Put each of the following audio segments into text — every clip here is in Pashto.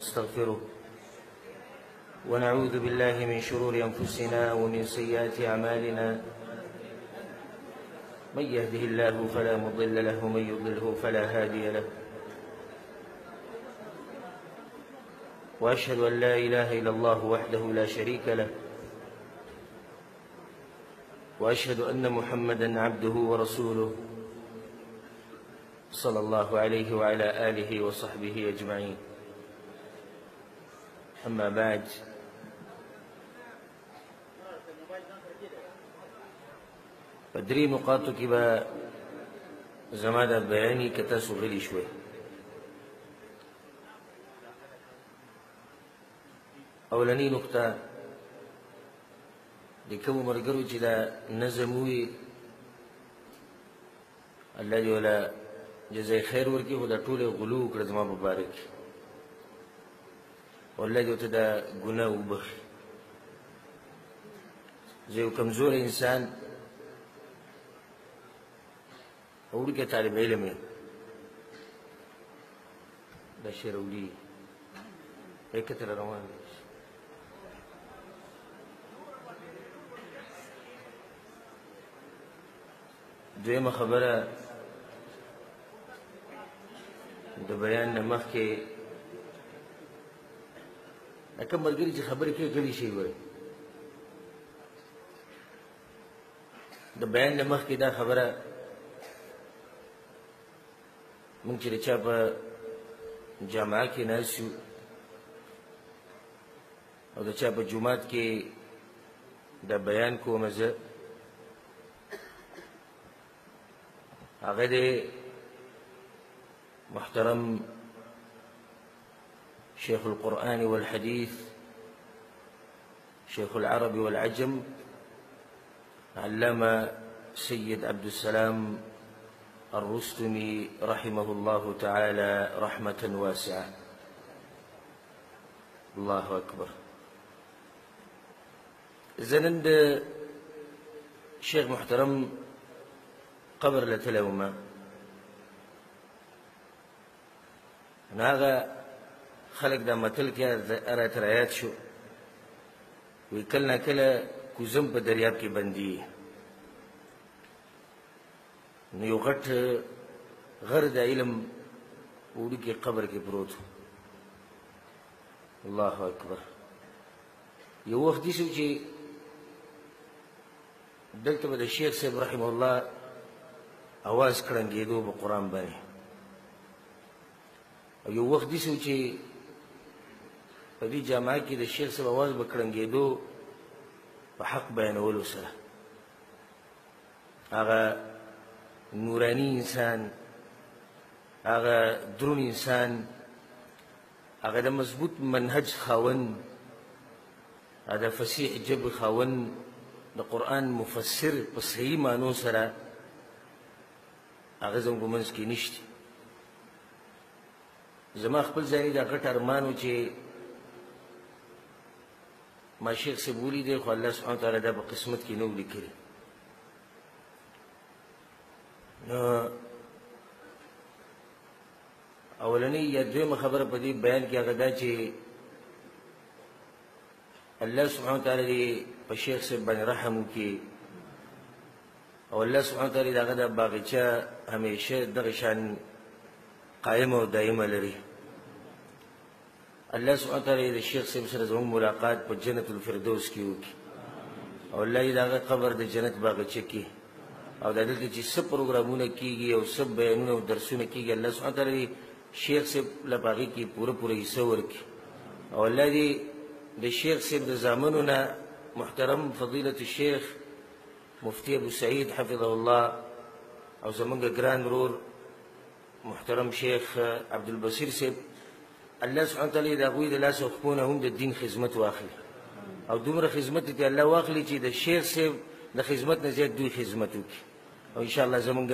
نستغفره ونعوذ بالله من شرور أنفسنا ومن سيئات أعمالنا، من يهده الله فلا مضل له ومن يضلله فلا هادي له، وأشهد أن لا إله إلا الله وحده لا شريك له، وأشهد أن محمدا عبده ورسوله صلى الله عليه وعلى آله وصحبه أجمعين. أما بعد، په درې نقاطو کې به زما دا بیاني که تاسو غلي شوئ. اولنۍ نقطه د کومو ملګرو چې دا نظم وي، الله دې ولا جزای خیر ورکړي، خو دا ټولې غلو وکړه زما په باره کې، والله دې ورته دا ګناه وبخښي. زه یو کمزوری انسان او وړوکی طالب علم یم، دا شعر وړي کتره روان دی. دویمه خبره د بیان نه مخکې دا کوم ملګري چې خبرې کوي غلي شي وایي. د بیان نه مخکې دا خبره موږ چې د چا په جامعه کې ناست یو او د چا په جومات کې دا بیان کوم زه، هغه دی محترم شيخ القرآن والحديث شيخ العرب والعجم علامة سيد عبد السلام الرستمي رحمه الله تعالى رحمة واسعة. الله أكبر. زنند شيخ محترم قبر لتلوما هغه خلک دا متل کې راته رایاد شو، وایي کله نا کله کوزم په دریاب کې بندي، نو یو غټ غر د علم وړوکي قبر کې پروت. الله اکبر. یو وخت داسې و چې دلته به د شیخ صاحب رحمه الله اواز کړنګېدو په قرآن باندې، او یو وخت داسې و چې په دې جامعه کې د شیخ صاحب اواز به کړنګېدو په حق بیانولو سره. هغه نوراني انسان، هغه درون انسان، هغه د مضبوط منهج خاوند، هغه د فصیح ژبې خاوند، د قرآن مفسر په صحیح معنو سره هغه زموږ په منځ کې نشته. زما خپل ځاني دا غټ ارمان و چې ما شیخ صاحب ولیدی، خو الله سبحانه وتعالی دا په قسمت کې نه و لیکلی. نو اولنۍ یا دویمه خبره په دې بیان کې هغه دا چې الله سبحانه وتعالی دې په شیخ صاحب باندې رحم وکړي، او الله سبحانه وتعالی د هغه دا باغچه همیشه دغه شان قائمه او دائمه لري. الله سبحانه وتعالی د شیخ صاحب سره زموږ ملاقات په جنت الفردوس کې وکړي، او الله یې د هغه قبر د جنت باغچه کې، او دا دلته چې څه پروګرامونه کېږي او څه بیانونه او درسونه کېږي، الله سبحانه وتعالی دې شیخ صاحب له په هغې کې پوره پوره حصه ورکړي. او الله دې د شیخ صاحب د زامنو نه محترم فضیلة الشیخ مفتي ابو سعید حفظه الله، او زموږ ګران ورور محترم شیخ عبدالبصیر صاحب، الله سبحانه وتعالی د هغوی د لاس او پښو نه هم د دین خدمت واخلي، او دومره خدمت دې الله واخلي چې د شیخ صاحب د خدمت نه زیات دوی خدمت وکړي. او انشاءالله زموږ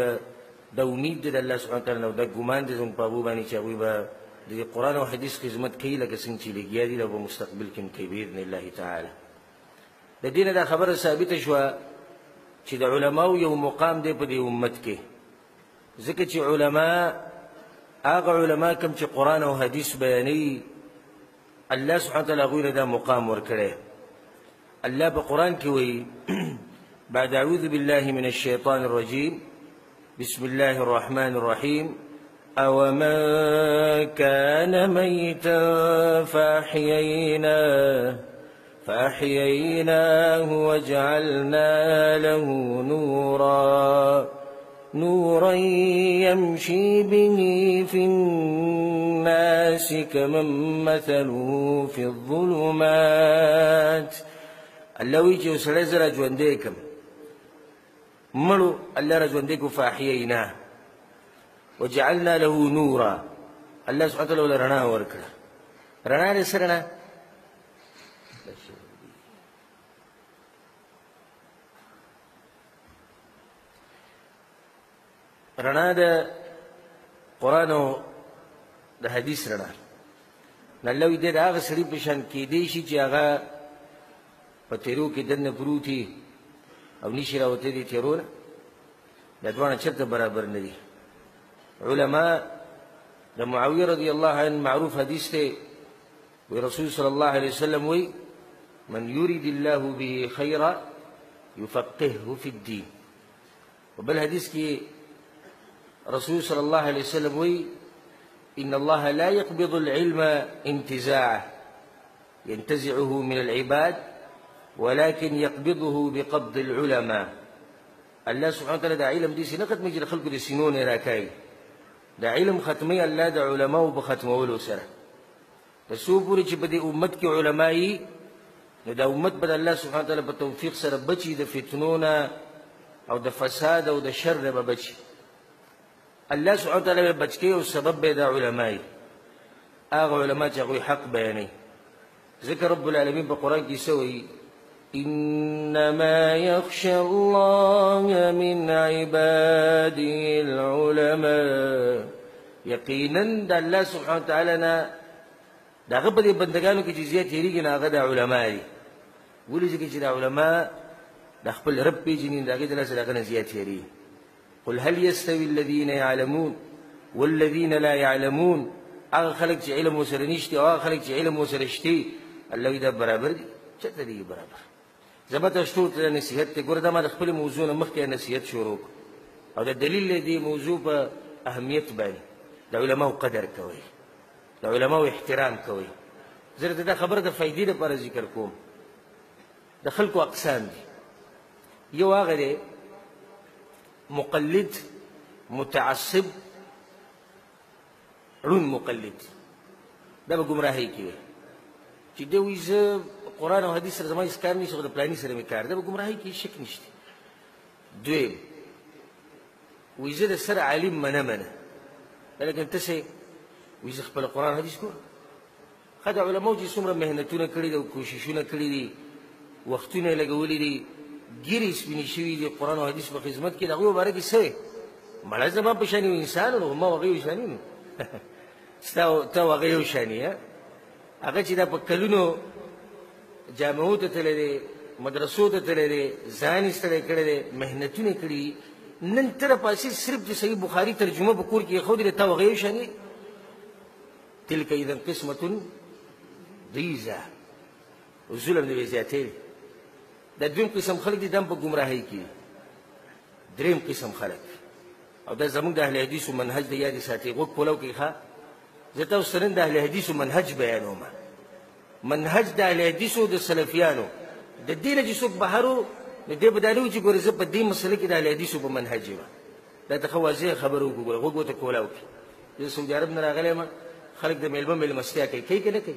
دا امید دی د الله سبحانه وتعالی نه، او دا ګمان دی زموږ په هغوی باندې چې هغوی به د قرآن او حدیث خدمت کوي لکه څنګه چې لګیا دي، او په مستقبل کې هم کوي باذن الله تعالی. د دې نه دا خبره ثابته شوه چې د علماو یو مقام دی په دې امت کې، ځکه چې علما هغه علما کوم چې قرآن او حدیث بیانوي، الله سبحانه وتعالی هغوی له دا مقام ورکړی. الله په قرآن کې وایي بعد أعوذ بالله من الشيطان الرجيم بسم الله الرحمن الرحيم أومن كان ميتا فأحييناه وجعلنا له نورا يمشي به في الناس كمن مثله في الظلمات. الله وایي چې یو سړی زه راژوندی کړم، مړو الله راژوندی کړو، فأحییناه وجعلنا له نورا، الله سبحانه وتعالی له رڼا ورکړه. رڼا دې څه رڼا؟ رڼا د قرآن او د حدیث رڼا. نو الله وایي دی د هغه سړي په شان کېدی شي چې هغه په تیرو کې دننه پروت وي او نشي راوتی دي تیرو نه، دا دواړه چېرته برابر نه دي. علما د معاویه رضی الله عنه معروف حدیث دی، وی رسول صلی الله علیه وسلم وی من يريد الله به خيرا يفقهه في الدين. وبل حدیث کې رسول صلی الله علیه وسلم وی إن الله لا يقبض العلم انتزاعه ينتزعه من العباد ولكن يقبضه بقبض العلماء. الله سبحانه وتعالى دا علم دې نه ختمېږي چې د خلکو د سینو نه راکاږي، دا علم ختموي الله د علماو په ختمولو سره. تر څو پورې چې په دې امت کې علما وي نو دا امت به د الله سبحانه وتعالی په توفیق سره بچي د فتنو نه او د فساد او د شر نه به بچي. الله سبحانه وتعالی به بچ کوي او سبب به دا علما وي، هغه علما چې هغوی حق بیانوي. ځکه رب العالمین په قرآن کې څه وایي؟ إنما يخشى الله من عباده العلماء. یقینا د الله سبحانه وتعالی نه د هغه په دې بندګانو کې چې زیات تېرېږي نو هغه د علما دي. ولې؟ ځکه چې د علما د خپل رب پېژني، د هغې د لاسه د هغه نه زیات تېرېږي. قل هل يستوي الذين يعلمون والذين لا يعلمون، هغه خلک چې علم ورسره نشته او هغه خلک چې علم ورسره شته، الله وایي دا برابر دي؟ چېرته دي برابر؟ زه به تاسو ټولو ته نصیحت دی، ګوره دا ما د خپلې موضوع نه مخکې نصیحت شروع کړو او د دلیل دی دې موضوع په اهمیت باندې. د علماو قدر کوئ، د علماو احترام کوئ. زه درته دا خبره د فایدې لپاره ذکر کوم. د خلکو اقسام دي، یو هغه دی مقلد متعصب ړوند مقلد، دا به ګمراهۍ کې وي چې دی وایي زه قرآن او حدیث سره زما هېڅ کار نشته خو د پلاني سره مې کار، دا به ګمراهۍ کې شک نشته. دویم وایي زه د سر عالم منه منه، لیکن ته څه وایي زه خپل قرآن حدیث ګورم. ښه د علماو چې څومره محنتونه کړي دي او کوششونه کړي دي، وختونه یې لګولي دي، ږیرې سپینې شوي دي قرآن او حدیث په خدمت کې، د هغوی باره کې څه وایې؟ مړه زما په شان یو انسان و، ما هغه یو شان نو ستا ته هغه یو شان یې. هغه چې دا په کلونو جامعو ته تللی دی، مدرسو ته تللی دی، ځان یې ستړی کړی دی، محنتونه یې کړي دي، نن ته راپاڅې صرف د صحیح بخاري ترجمه په کور کې ایښودلې، تا هغه یو شان یې. تلک اذا قسمة ضیزه، ظلم دی زیاتې دی. دا دویم قسم خلک دي، دا هم په ګمراهۍ کې دي. دریم قسم خلک، او دا زموږ د اهل حدیثو منهج دی، یاد یې ساتئ، غوږ پلو کړئ. ښه زه تاسو ته نن د اهل حدیثو منهج بیانوم. منهج د اهل حدیثو د سلفیانو د دې نه چې څوک بهر و نو دی به دا نه وي چې ګورې زه په دې مسله کې د اهل حدیثو په منهج یم. دا ته ښه واضح خبره وکړو، ګوره غوږ ورته کولاو کړي. زه سعودي عرب نه راغلی یم، خلک د مېلمه مېلمستیا کوي، کوي که نه کوي؟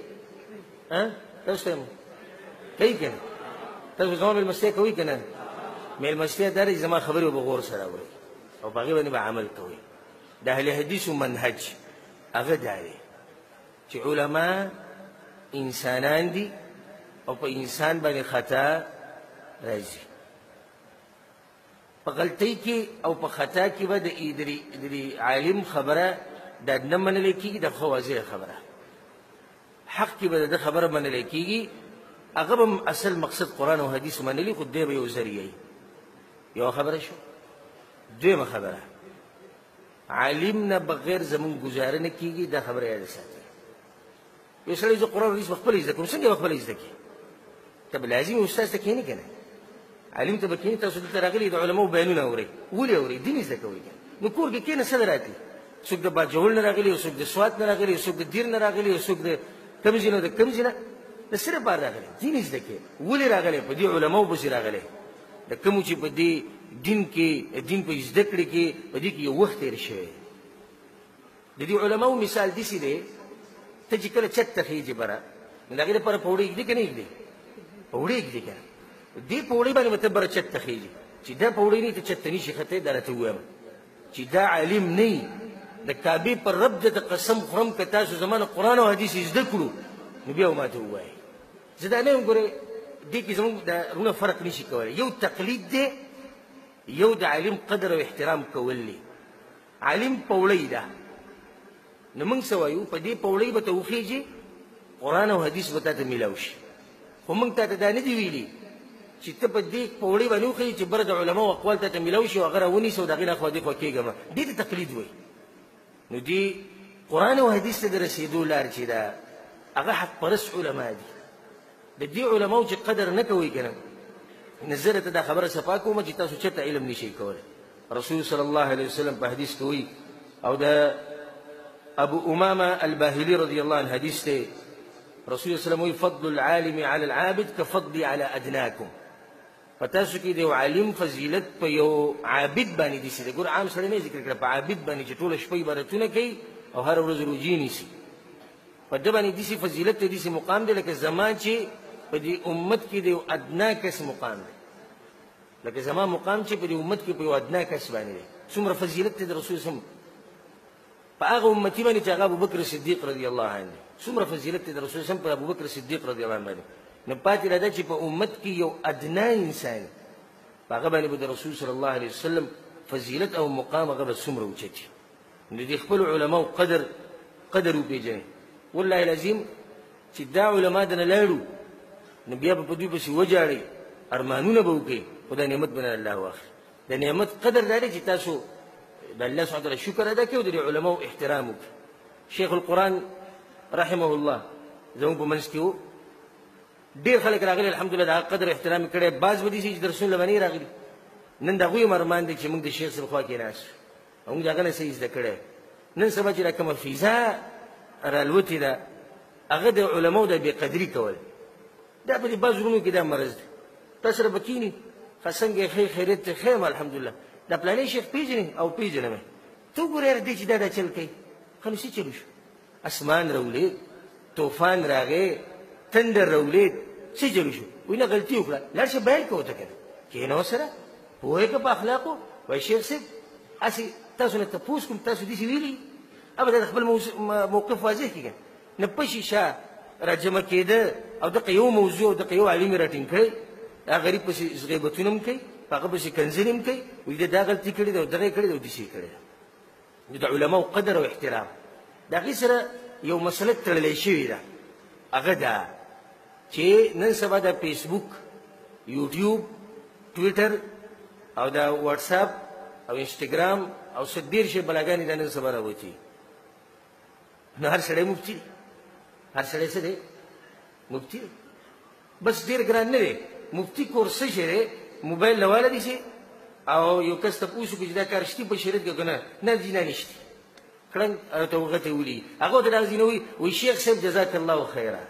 تاسو ته یم، کوي که نه؟ تاسو زما مېلمستیا کوئ که نه؟ مېلمستیا دا دی چې زما خبرې به غور سره اورئ او په هغې باندې به عمل کوئ. د اهل حدیثو منهج هغه دا دی چې علما انسانان دي او په انسان باندې خطا راځي. په غلطۍ کې او په خطا کې به د دې عالم خبره دا نه منل کېږي، دا ښه واضح خبره. حق کې به د ده خبره منل کېږي، هغه به هم اصل مقصد قرآن او حدیث منلي، خو دی به یو ذریعه وي. یوه خبره شو. دویمه خبره، عالم نه بغیر زمونږ ګزاره نه کېږي، دا خبره یاده ساتئ. یو سړی زه قرآن حدیث به خپله زده کوم، څنګه به خپله زده کړې؟ ته به لازم استاد ته کښېنې که نه، عالم ته به کښېنې. تاسو دلته راغلي د علماو بیانونه اورئ، ولې اورئ؟ دین زده کوئ که نو کور کې کښېنه، څه راتلي؟ څوک د باجوړ نه راغلي، او څوک د سوات نه راغلي، او څوک د دیر نه راغلي، او څوک د کوم ځای نه، د کوم ځای نه، د څه لپاره راغلی؟ دین زده کوي. ولې راغلی؟ په دې علماو پسې راغلی، د کومو چې په دې دین کې، دین په زده کړې کې په دې کې یو وخت تېر شوی. د دې علماو مثال داسې دی، ته چې کله چت ته خېژې بره، نو د هغې لپاره پوړۍ ږدي که نه ږدي؟ پوړۍ ږدي که نه؟ دې پوړۍ باندې به ته بره چت ته خېژې، چې دا پوړۍ نه ته چت ته نشي ختی. دا راته ووایم چې دا عالم نه وي، د کعبې پر رب درته قسم خورم که تاسو زما نه قرآن او حدیث زده کړو نو بیا ماته ووایئ. زه دا نه یم ګورې، دې کې زموږ د وروڼه فرق نشي کولی. یو تقلید دی، یو د عالم قدر او احترام کول دی. عالم پوړۍ ده، نو موږ څه وایو؟ په دې پوړۍ به ته وخېژې، قرآن او حدیث به تا ته میلاو شي. خو موږ تا ته دا نه دي ویلي چې ته په دې پوړۍ باندې وخېژې چې بره د علماو اقوال تا ته میلاو شي او هغه راونیسې او د هغې نه اخوا دې خوا کېږه مه. دې ته تقلید وایي. نو دې قرآن او حدیث ته د رسېدو لار چې ده هغه حق پرست علما دي. د دې علماو چې قدر نه کوئ که نه، نو زه درته دا خبره صفا کوم چې تاسو چېرته علم نشئ کولی. رسول صلی الله علیه وسلم په حدیث کې وایي، او د ابو امامه الباهلي رضی الله عنه حدیث دی، رسول الله صلی الله علیه وسلم وایي فضل العالم على العابد كفضلي على ادناكم. په تاسو کې د یو عالم فضیلت په یو عابد باندې داسې دی. ګوره عام سړی نه ذکر کړه، په عابد باندې چې ټوله شپه عبادتونه کوي او هره ورځ روژې نیسي، په ده باندې داسې فضیلت دی، داسې مقام دی لکه زما چې په دې امت کې د یو ادنا کس مقام دی، لکه زما مقام چې په دې امت کې په یو ادنا کس باندې دی. څومره فضیلت دی د رسول صلی په هغه امتي باندې چې هغه ابوبکر صدیق رضی الله عنه دی. څومره فضیلت دی د رسول صلی په ابوبکر صدیق رضی الله عنه باندې. نو پاتې را ده چې په امت کې یو ادنا انسان په هغه باندې به د رسول صلی الله علیه وسلم فضیلت او مقام هغه به څومره اوچت وي. نو د خپلو علماو قدر وپېژنئ. والله العظیم چې دا علما درنه لاړو نو بیا به په دوی پسې وژاړئ، ارمانونه به وکړئ، خو دا نعمت به نه الله واخلي. د نعمت قدر دا دی چې تاسو د الله سبحانه وتعالی شکر ادا کړئ او د دې علماو احترام وکړئ. شیخ القرآن رحمه الله زموږ په منځ کې و، ډېر خلک راغلي الحمدلله د هغه قدر احترام یې کړی. بعض به داسې چې درسونه له به نه راغلي. نن د هغوی هم ارمان دی چې موږ د شیخ صاحب خوا کې ناست یو او موږ د هغه نه څه زده کړی. نن سبا چې دا کومه فضا رالوتې ده هغه د علماو د بې قدري کول، دا په دې بعض وروڼو کې دا مرض دی. تا سره به کښېني، ښه څنګه یې؟ ښه خیریت دی؟ ښه یم الحمدلله. دا پلانی شیخ پېژنې؟ او پېژنم یې. ته وګوره یاره دی چې دا چل کوي. ښه نو څه چل وشو؟ اسمان راولېد، طوفان راغی، تندر راولېد، څه چل وشو؟ وایي نه غلطي وکړه. لاړ شه بیان کوه ورته که نه، کښېنه ورسره، پوه یې که په اخلاقو. وایي شیخ صاحب هسې تاسو نه تپوس کوم، تاسو داسې ویلي، ابه دا د خپل موقف واضح کړي که نه. په شیشه راجمع کېده او دغه یو موضوع او دغه یو عالم یې راټینګ کړی، دا غریب پسې غیبتونه هم کوي، په هغه پسې کنځلې هم کوي، وایي ده دا غلطي کړې ده او دغه یې کړې ده او داسې یې کړې ده. نو د علماو قدر او احترام د هغې سره یو مسله تړلی شوې ده، هغه دا چې نن سبا د فیسبوک، یوټیوب، ټویټر او د واتساپ او انسټاګرام او څه ډېر شی بلاګانې دا نن سبا راوتي. نو هر سړی مفتي دی، هر سړی څه دی؟ مفتي دی. بس ډېر ګران نه دی مفتي کورس څه شی دی؟ موبایل له واله دي شي او یو کس تپوس وکړي چې دا کار شتي په شریعت کې که نه، نه جي نه نشتي، کړنګ ورته وغتې ولي. هغه ورته داسې نه وایي، وایي شیخ صاحب جزاک الله خیرا.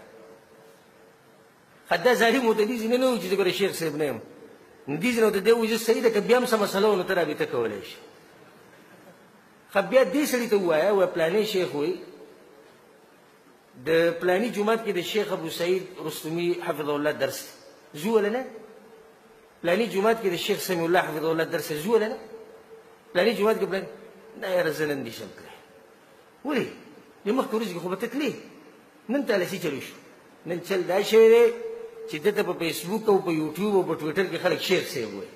ښه دا ظالم ورته دې ځینې نه وایي چې زه ګوره شیخ صاحب نه یم، نو دې ځینې ورته دی وایي زه صحیح ده که بیا هم څه مسله وه نو ته رابطه کولی شې. ښه بیا دې سړي ته ووایه، وایه پلانی شیخ وایي د پلانی جومات کې د شیخ ابو سعید رستمي حفظه الله درس دی، ځو ولا نه؟ پلانی جومات کې د شیخ سمیع الله حفظه الله درس دی، ځو ولا نه؟ پلانی جومات کې پلانی نه یاره زه نن نشم تللی. ولې؟ د مخکې ورځې کې خو به ته تلې، نن ته له څه چل وشو؟ نن چل دا شوی دی چې ده ته په فیسبوک او په یوټیوب او په ټویټر کې خلک شیخ صاحب وایي،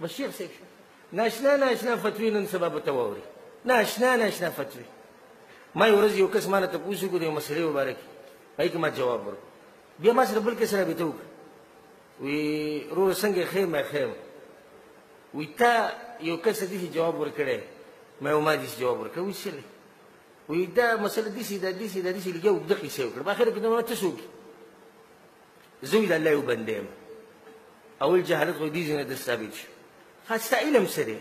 بس شیخ صاحب شو. ناشنا ناشنا فتوی نن سبا به ته واورې، ناشنا ناشنا فتوی. ما یو ورځ یو کس ما نه تپوس وکړو د یو مسلې مباره کې، هغې کې ما جواب ورکړ. بیا ما سره بل کس رابطه وکړه، وی وروره څنګه یې؟ ښه یم. ښه یم. وی تا یو کس ته داسې جواب ورکړی؟ ما ویل ما داسې جواب ورکړی. وی څه دی؟ وایي دا مسله داسې ده، داسې ده، داسې لګیا اوږده قصه یې وکړه. په اخره کې ما ته څوک زه وایي د الله یو بنده یم. اول جهالت خو دې ځای نه ثابت شو. ښه ستا علم څه دی؟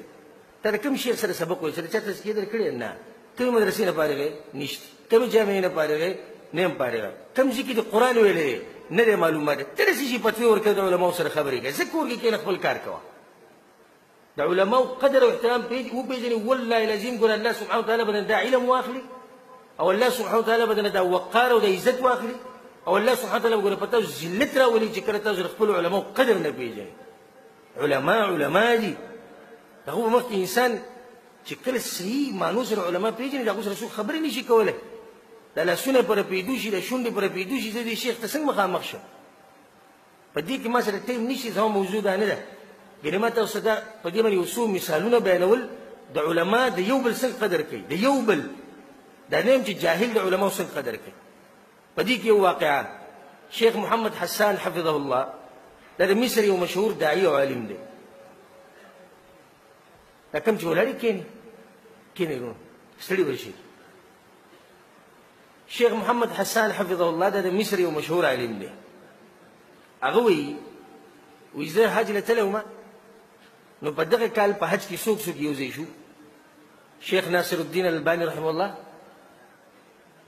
تا د کوم شیخ سره سبق ویل؟ چا تزکیه درکړې؟ نه. کومې مدرسې نه فارغ یې؟ نشته. کومې جامعې نه فارغ یې؟ نه یم فارغ. کوم ځای کې د قرآن ویلی دی؟ نه دی معلومات. ته داسې شي فتوې ورکوې، د علماو سره خبرې کوې. زه کور کې کښېنه خپل کار کوه. د علماو قدر او احترام وپېژنې. والله العظیم ګوره الله سبحانه وتعالی به دا علم واخلي، او الله سبحانه وتعالی به دا وقار او دا عزت واخلي، او الله سبحانه وتعالی ګوره په تاسو ذلت راولي چې کله تاسو د خپلو علماو قدر نه پېژنئ. علما علما دي. د هغو په مخکې انسان چې کله صحیح معنو سره علما پېژني، د هغو سره څوک خبرې نه شي کولی. د لاسونه پر رپېدو شي، د شونډې پر رپېدو شي، زه دې شیخ ته څنګه مخامخ شم؟ په دې کې ما سره ټایم نشي، زما موضوع دا نه ده. ګنې ما تاسو ته په دې باندې یو څو مثالونه بیانول. د علما د یو بل څنګه قدر کوي، د یو بل دا نه یم چې جاهل د علماو څنګه قدر کوي. په دې کې یو واقعه، شیخ محمد حسان حفظه الله، دا د مصر یو مشهور داعي او عالم دی. دا کوم چې ولاړې کښېني کښېني وروڼه، ستړي به شي. شیخ محمد حسان حفظه الله دا د مصر یو مشهور عالم دی. هغه وایي، وایي زه حج له تللی وم، نو په دغه کال په حج کې څوک څوک یو ځای شو؟ شیخ ناصر الدین الباني رحمه الله،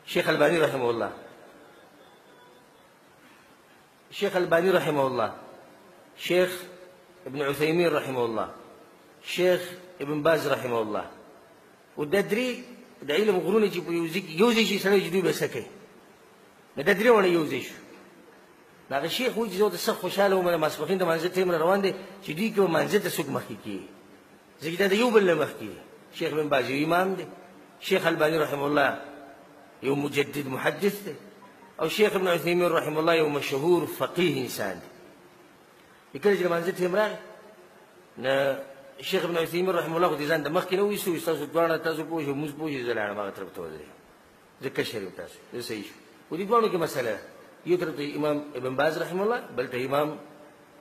شیخ الباني رحمه الله، شیخ الباني رحمه الله، شیخ ابن عثیمین رحمه الله، شیخ ابن باز رحمه الله. و دا درې د علم غرونه چې په یو ځای کې یو ځای شي سړی چې دوی به څه کوي، نو دا درې واړه یو ځای شو. نو هغه شیخ وایي چې زه ورته سخت خوشحاله وم، د ماسپښین د مانځه ټایم را روان دی چې دوی کې به مانځه ته څوک مخکې کېږي، ځکه دا د یو بل نه مخکې دی. شیخ بن باز یو امام دی، شیخ الباني رحمه الله یو مجدد محدث دی، او شیخ ابن عثیمین رحمه الله یو مشهور فقیه انسان دی. کله چې د مانځه ټایم راغی، نو شیخ ابن عثیمین رحمه الله خو دې ځان د مخکې نه وویستو، وایي ستاسو دواړه تاسو پوه شئ، موږ پوه شئ، زه لاړم هغه طرف ته ودرېږم، زه کشر یم تاسو، زه صحیح شو. خو دې دواړو کې مسله ده، یو طرف ته امام ابن باز رحمه الله، بل ته امام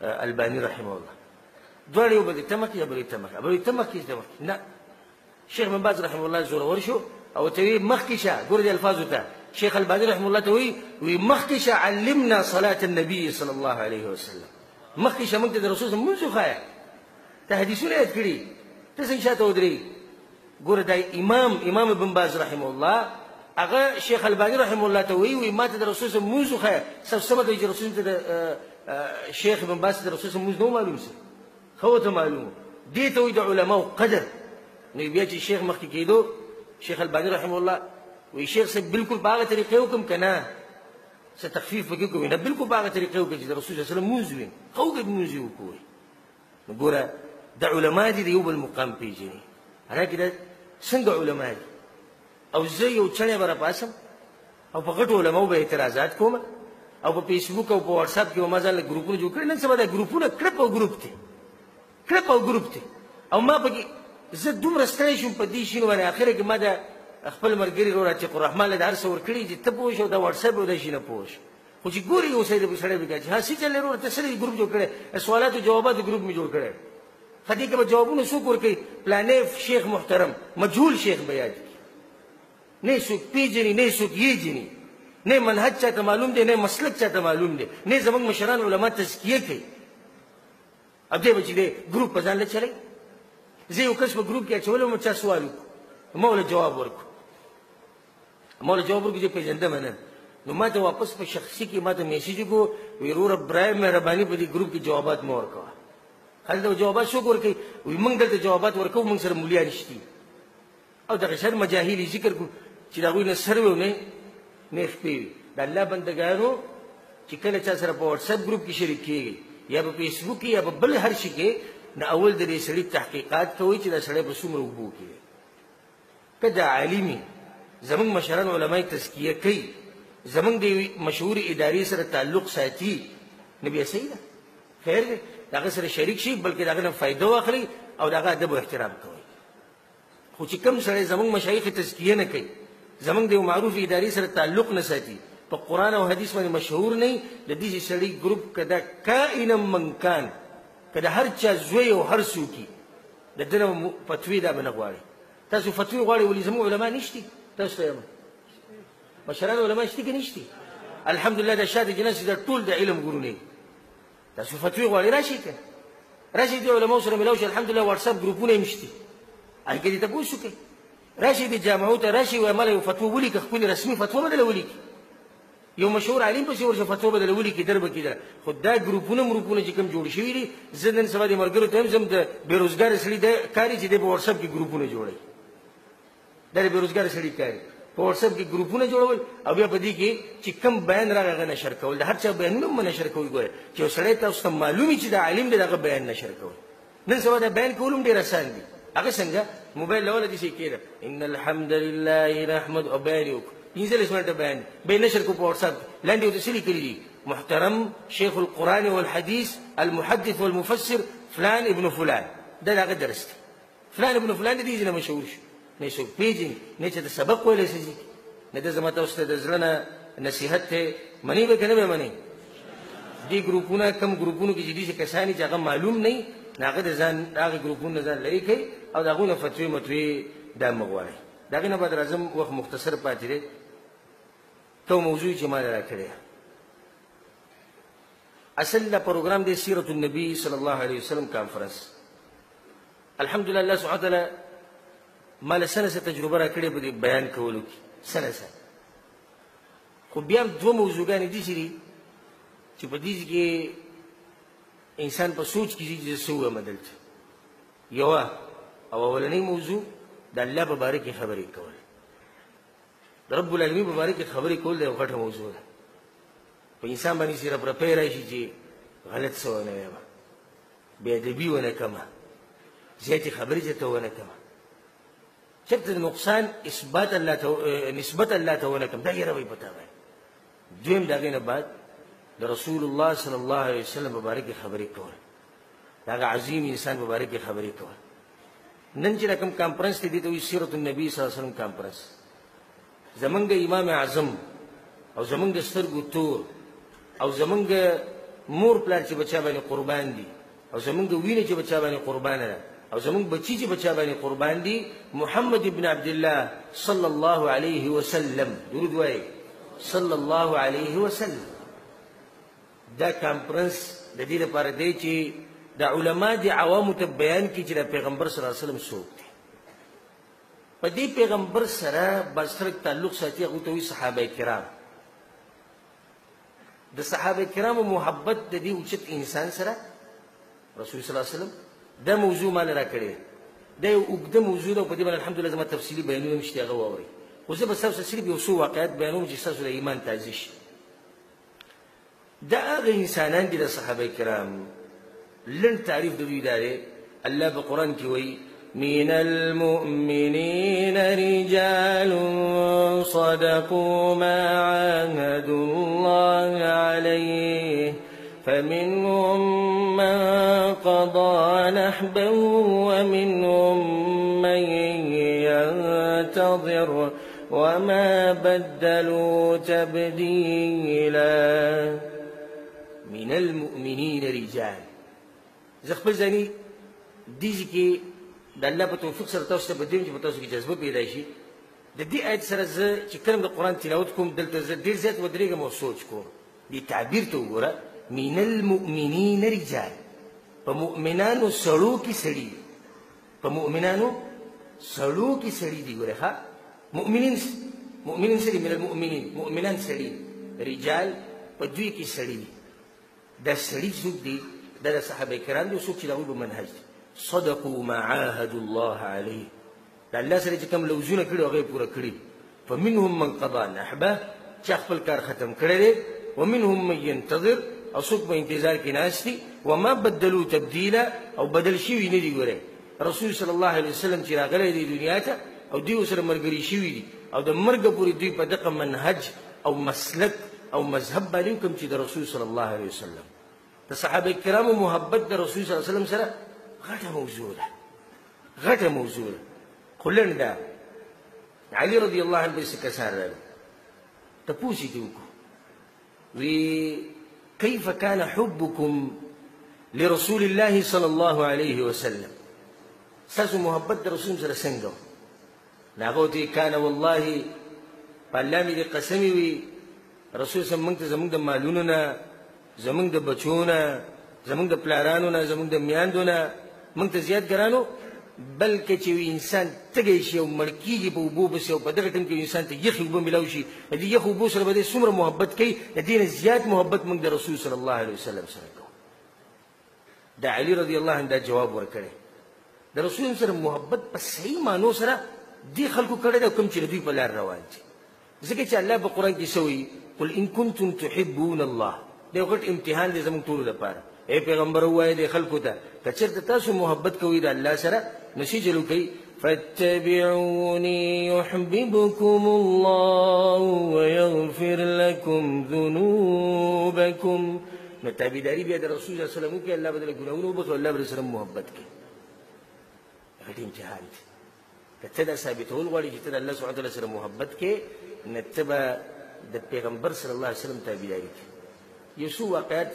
الباني رحمه الله، دواړه یو بل ته مخکې، یو بل ته مخکې، بل ته مخکې، ته مخکې. نه، شیخ ابن باز رحمه الله زورور شو او ته وایي مخکې شه. ګوره دې الفاظو ته، شیخ الباني رحمه الله ته وایي، وایي مخکې شه، علمنا صلاة النبي صلی الله علیه وسلم، مخکې شه موږ ته د رسول صلی لمونځ وښایه، ته حدیثونه یاد کړي، ته څنګه شاته ودرېږي. ګوره دا امام ابن باز رحمه الله هغه شیخ الباني رحمه الله ته وایي، وایي ما ته د رسول صلی لمونځ وښایه. ستاسو څه مطلب چې رسول ته د شیخ ابن باز ته د رسول صلی لمونځ نه و معلوم؟ څه ښه ورته معلوم و. دې ته وایي د علماو قدر. نو بیا چې شیخ مخکې کېدو، شیخ الباني رحمه الله وایي شیخ صاحب بالکل په هغه طریقې وکړم که نه څه تخفیف پکې وکړم؟ نه، بالکل په هغه طریقې وکړم چې د رسول صلی الله علیه وسلم لمونځ وي، ښه وکړم لمونځ یې وکړو. نو ګوره د علما دي د یو بل مقام پېژني، حالانکه دا څنګه علما دي. او زه یو چڼی به راپاڅم او په غټو علماو به اعتراضات کوم، او په فیسبوک او په واتساپ کې به ما ځان له ګروپونه جوړ کړي. نن سبا دا ګروپونه کړپ او ګروپ دی، کړپ او ګروپ دی. او ما پکې زه دومره ستړی شوم په دې شیانو باندې، اخره کې ما د خپل ملګري ورور عتیق الرحمن له د هر څه ورکړي چې ته پوه شې او دا واتساپ او دا شي نه پوه شې. خو چې ګوري یو سړی به سړی به کوي چې ها څه چل دی وروره، ته څه ګروپ جوړ کړی؟ سوالاتو جواباتو ګروپ مې جوړ کړی. ښه دې کې به جوابونه څوک ورکوي؟ پلانی شیخ محترم مجهول شیخ به یاد کړي، نه څوک پېژني، نه څوک یېژني، نه منهج چاته معلوم دی، نه مسلک چاته معلوم دی، نه زموږ مشران علما تزکیه کوي. او دی به چې دی ګروپ په ځان له چلی. زه یو کس په ګروپ کې اچولی وم، چا سوال وکړو، ما ورله جواب ورکړو، ما ورله جواب ورکړو چې پېژندم نه. نو ما ته واپس په شخصي کې ما ته میسج وکړو، وایي وروره برای مهرباني په دې ګروپ کې جوابات مه ورکوه. هلته به جوابات څوک ورکوي؟ وایي موږ دلته جوابات ورکوو، موږ سره مولیان شتي. او دغه شان مجاهل یې ذکر کړو چې د هغوی نه سر وي او نه خپې وي. د الله بندګانو چې کله چا سره په واتساپ ګروپ کې شریک کېږي، یا په فیسبوک کې، یا په بل هر شي کې، نو اول د دې سړي تحقیقات کوئ چې دا سړی په څومره اوبو کې دی. که دا عالم وي، زموږ مشران علما یې تزکیه کوي، زموږ د یوې مشهورې ادارې سره تعلق ساتي، نو بیا صحیح ده، خیر دی، د هغه سره شریک شي، بلکې د هغه نه فایده واخلئ او د هغه ادب او احترام کوئ. خو چې کوم سړی زموږ مشایخ تزکیه نه کوي، زموږ د یو معروف ادارې سره تعلق نه ساتي، په قرآن او حدیث باندې مشهور نه، د دې سړي ګروپ که دا کائنا من کان، که د هر چا زوی او هر څوک وي، د ده نه فتوې دا به نه غواړي. تاسو فتوې غواړئ، ولې زموږ علما نشتي؟ تاسو ته یم، مشران علما شته که نشتي؟ الحمدلله دا شاته چې ناست دا ټول د علم ګورونه دي. تاسو فتوی غواړئ راشئ که راشئ دې علماو سره ملاو شئ. الحمدلله واټساپ ګروپونه هم شته، هغې کې دې تپوس وکړئ. راشئ دې جامعو ته راشئ، وایي ماله یو فتوا ولیکه، ښکلې رسمي فتوا به درله ولیکي. یو مشهور عالم پسې ورشه فتوا به درله ولیکي، در به کړي درله. خو دا ګروپونه مروپونه چې کوم جوړ شوي دي، زه نن سبا دې ملګرو ته هم ځم، د بېروزګاره سړي دا کار چې دی په واټساپ کې ګروپونه جوړوي. دا د بېروزګاره سړي کار دی، په واټساپ کې ګروپونه جوړول او بیا په دې کې چې کوم بیان راغی هغه نشر کول. د هر چا بیانونه هم نشر کوي. ګوره چې یو سړی تاسو ته معلوم وي چې دا عالم دی، د هغه بیان نشر کول. نن سبا دا بیان کول هم ډېر اسان دي. هغه څنګه؟ موبایل له وله داسې کېده، ان الحمد لله نحمد، او بیان یې وکړو، 15 منټه بیان به یې نشر کړو په واټساپ کې. لاندې ورته څه لیکلي دي؟ محترم شیخ القرآن والحدیث المحدث والمفسر فلان ابن فلان. دا د هغه درس دی. فلان ابن فلان د دې ځای نه مشهور شو، نه یې څوک پېژني، نه یې چاته سبق ویلی څه ځي. نه ده زما تاسو ته د زړه نه نصیحت دی، منئ به که نه به منئ؟ دې ګروپونه کوم ګروپونو کې چې داسې کسان دي چې هغه معلوم نه وي، نو هغه د ځان هغه ګروپونو ځان لرې کوي او د هغو نه فتوې متوې دا مه غواړئ. د هغې نه بعد راځم، وخت مختصر پاتې دی. کوم موضوع چې ما راکړی اصل دا پروګرام دی سیرت النبي صلی الله علیه وسلم کانفرنس. الحمدلله الله سبحانه وتعالی ما له څه نه څه تجربه راکړې په دې بیان کولو کې، څه نه څه. خو بیا هم دوه موضوعګانې داسې دي چې په دې کې انسان په سوچ کې ځي چې زه څه ووایم دلته. یوه او اولنۍ موضوع د الله په باره کې خبرې کول، د رب العالمین په باره کې خبرې کول د یو غټه موضوع ده. په انسان باندې چې رپرپی راشي چې غلط څه ونه وایم، بې ادبي ونه کړم، زیاتې خبرې چېرته ونه کړم، چېرته د نقصان اثبات الله ته نسبت الله ته ونه کړم، دا یې روي په تا باندې. دویم د هغې نه بعد د رسول الله صلی الله علیه وسلم په باره کې خبرې کول، د هغه عظیم انسان په باره کې خبرې کول. نن چې دا کوم کانفرنس دی، دې ته وایي سیرت النبي صلی الله علیه وسلم کانفرنس. زمونږ امام اعظم او زمونږ سترګو تور او زمونږ مور پلار چې په چا باندې قربان دي، او زمونږ وینه چې په چا باندې قربانه ده، او زمونږ بچي چې په چا باندې قربان دي، محمد ابن عبدالله صلی الله علیه وسلم. درود وایي صلی الله علیه وسلم. دا کانفرنس د دې لپاره دی چې د علما د عوامو ته بیان کړي چې د پیغمبر صلی الله علیه وسلم څوک دی. په دې پیغمبر سره بعض خلک تعلق ساتي، هغوی ته وایي صحابه کرام. د صحابه کرامو محبت د دې اوچت انسان سره رسول صلی الله علیه وسلم دا موضوع مال راکړې. دا یو اوږده موضوع ده، په دې باندې الحمدلله زما تفصیلي بیانونه هم شته، هغه واورئ. خو زه به ستاسو صرف یو څو واقعیت بیانوم چې ستاسو د ایمان تازه شي. دا هغه انسانان دي د صحابه کرام. لنډ تعریف د دوی دا دی، الله په قرآن کې وایي من المؤمنين رجال صدقوا ما عاهدوا الله عليه فمنهم من قضى نحبه ومنهم من ينتظر وما بدلوا تبديلا. من المؤمنين رجال. زه خپل ځاني دې ځای کې د الله په توفیق سره تاسو ته به دیم چې په تاسو کې جذبه پیدا شي. د دې آیت سره زه چې کله د قرآن تلاوت کوم، دلته زه ډېر زیات ودرېږم او سوچ کوم. دې تعبیر ته وګوره، من المؤمنین رجال، په مؤمنانو سړو کې سړي، په مؤمنانو سړو کې سړي دي. ګوره ښه، مؤمنین مؤمنین سړي، من المؤمنین مؤمنان سړي، رجال په دوی کې سړي دي. دا سړي څوک دي؟ دا د صحابه کرام دي، څوک چې د هغوی په منهج دي. صدقوا ما عاهدوا الله عليه، د الله سره چې کوم لوزونه کړي هغه یې پوره کړي. فمنهم من قضا نحبه، چا خپل کار ختم کړی دی، ومنهم من ينتظر، او څوک په انتظار کې ناست دي. وما بدلوا تبدیلا، او بدل شوي نه دي. ګورئ رسول صلی الله علیه وسلم چې راغلی دی دنیا ته، او دوی ورسره ملګري شوي دي، او د مرګه پورې دوی په دغه منهج او مسلک او مذهب باندې کوم چې د رسول صلی الله علیه وسلم. د صحابه کرامو محبت د رسول صلی الله علیه وسلم سره غټه موضوع ده، غټه موضوع ده. خو لنډه علي رضی الله عنه داسې کسان راغلل، تپوس یې ترې وکړو، وی كيف كان حبكم لرسول الله صلى الله عليه وسلم؟ ستاسو محبت د رسول سره څنګه و؟ نو هغه ورته كان والله په الله مې دې قسمې وي، رسول صاحب موږ ته زموږ د مالونو نه، زموږ د بچو نه، زموږ د پلارانو نه، زموږ د میندو نه موږ ته زیات ګرانو، بلکې چې یو انسان تږی شي او مړ کېږي په اوبو پسې، او په دغه ټیم کې یو انسان ته یخې اوبه میلاو شي، د دې یخو اوبو سره به دی څومره محبت کوي، د دې نه زیات محبت موږ د رسول صلی الله علیه وسلم سره کوو. د علی رضی الله عنه دا جواب ورکړی. د رسول سره محبت په صحیح معنو سره دې خلکو کړی دی کوم چې د دوی په لار روان دي. ځکه چې الله په قرآن کې څه وایي؟ قل ان کنتم تحبون الله. دا یو غټ امتحان دی زموږ ټولو لپاره. ای پیغمبر ووایه دې خلکو ته که چېرته تاسو محبت کوئ د الله سره نو څه چل وکړئ؟ فاتبعوني يحببكم الله ويغفر لكم ذنوبكم. نو تابعداري بیا د رسول صلی الله علیه وسلم وکړئ، الله به درله ګناهونه وبخښي، الله به درسره محبت کوي. غټ امتحان دی. که ته دا ثابتول غواړې چې ته د الله سبحانه وتعالی سره محبت کوې، نو ته به د پیغمبر صلی الله علیه وسلم تابعداري کوې. یو څو واقعات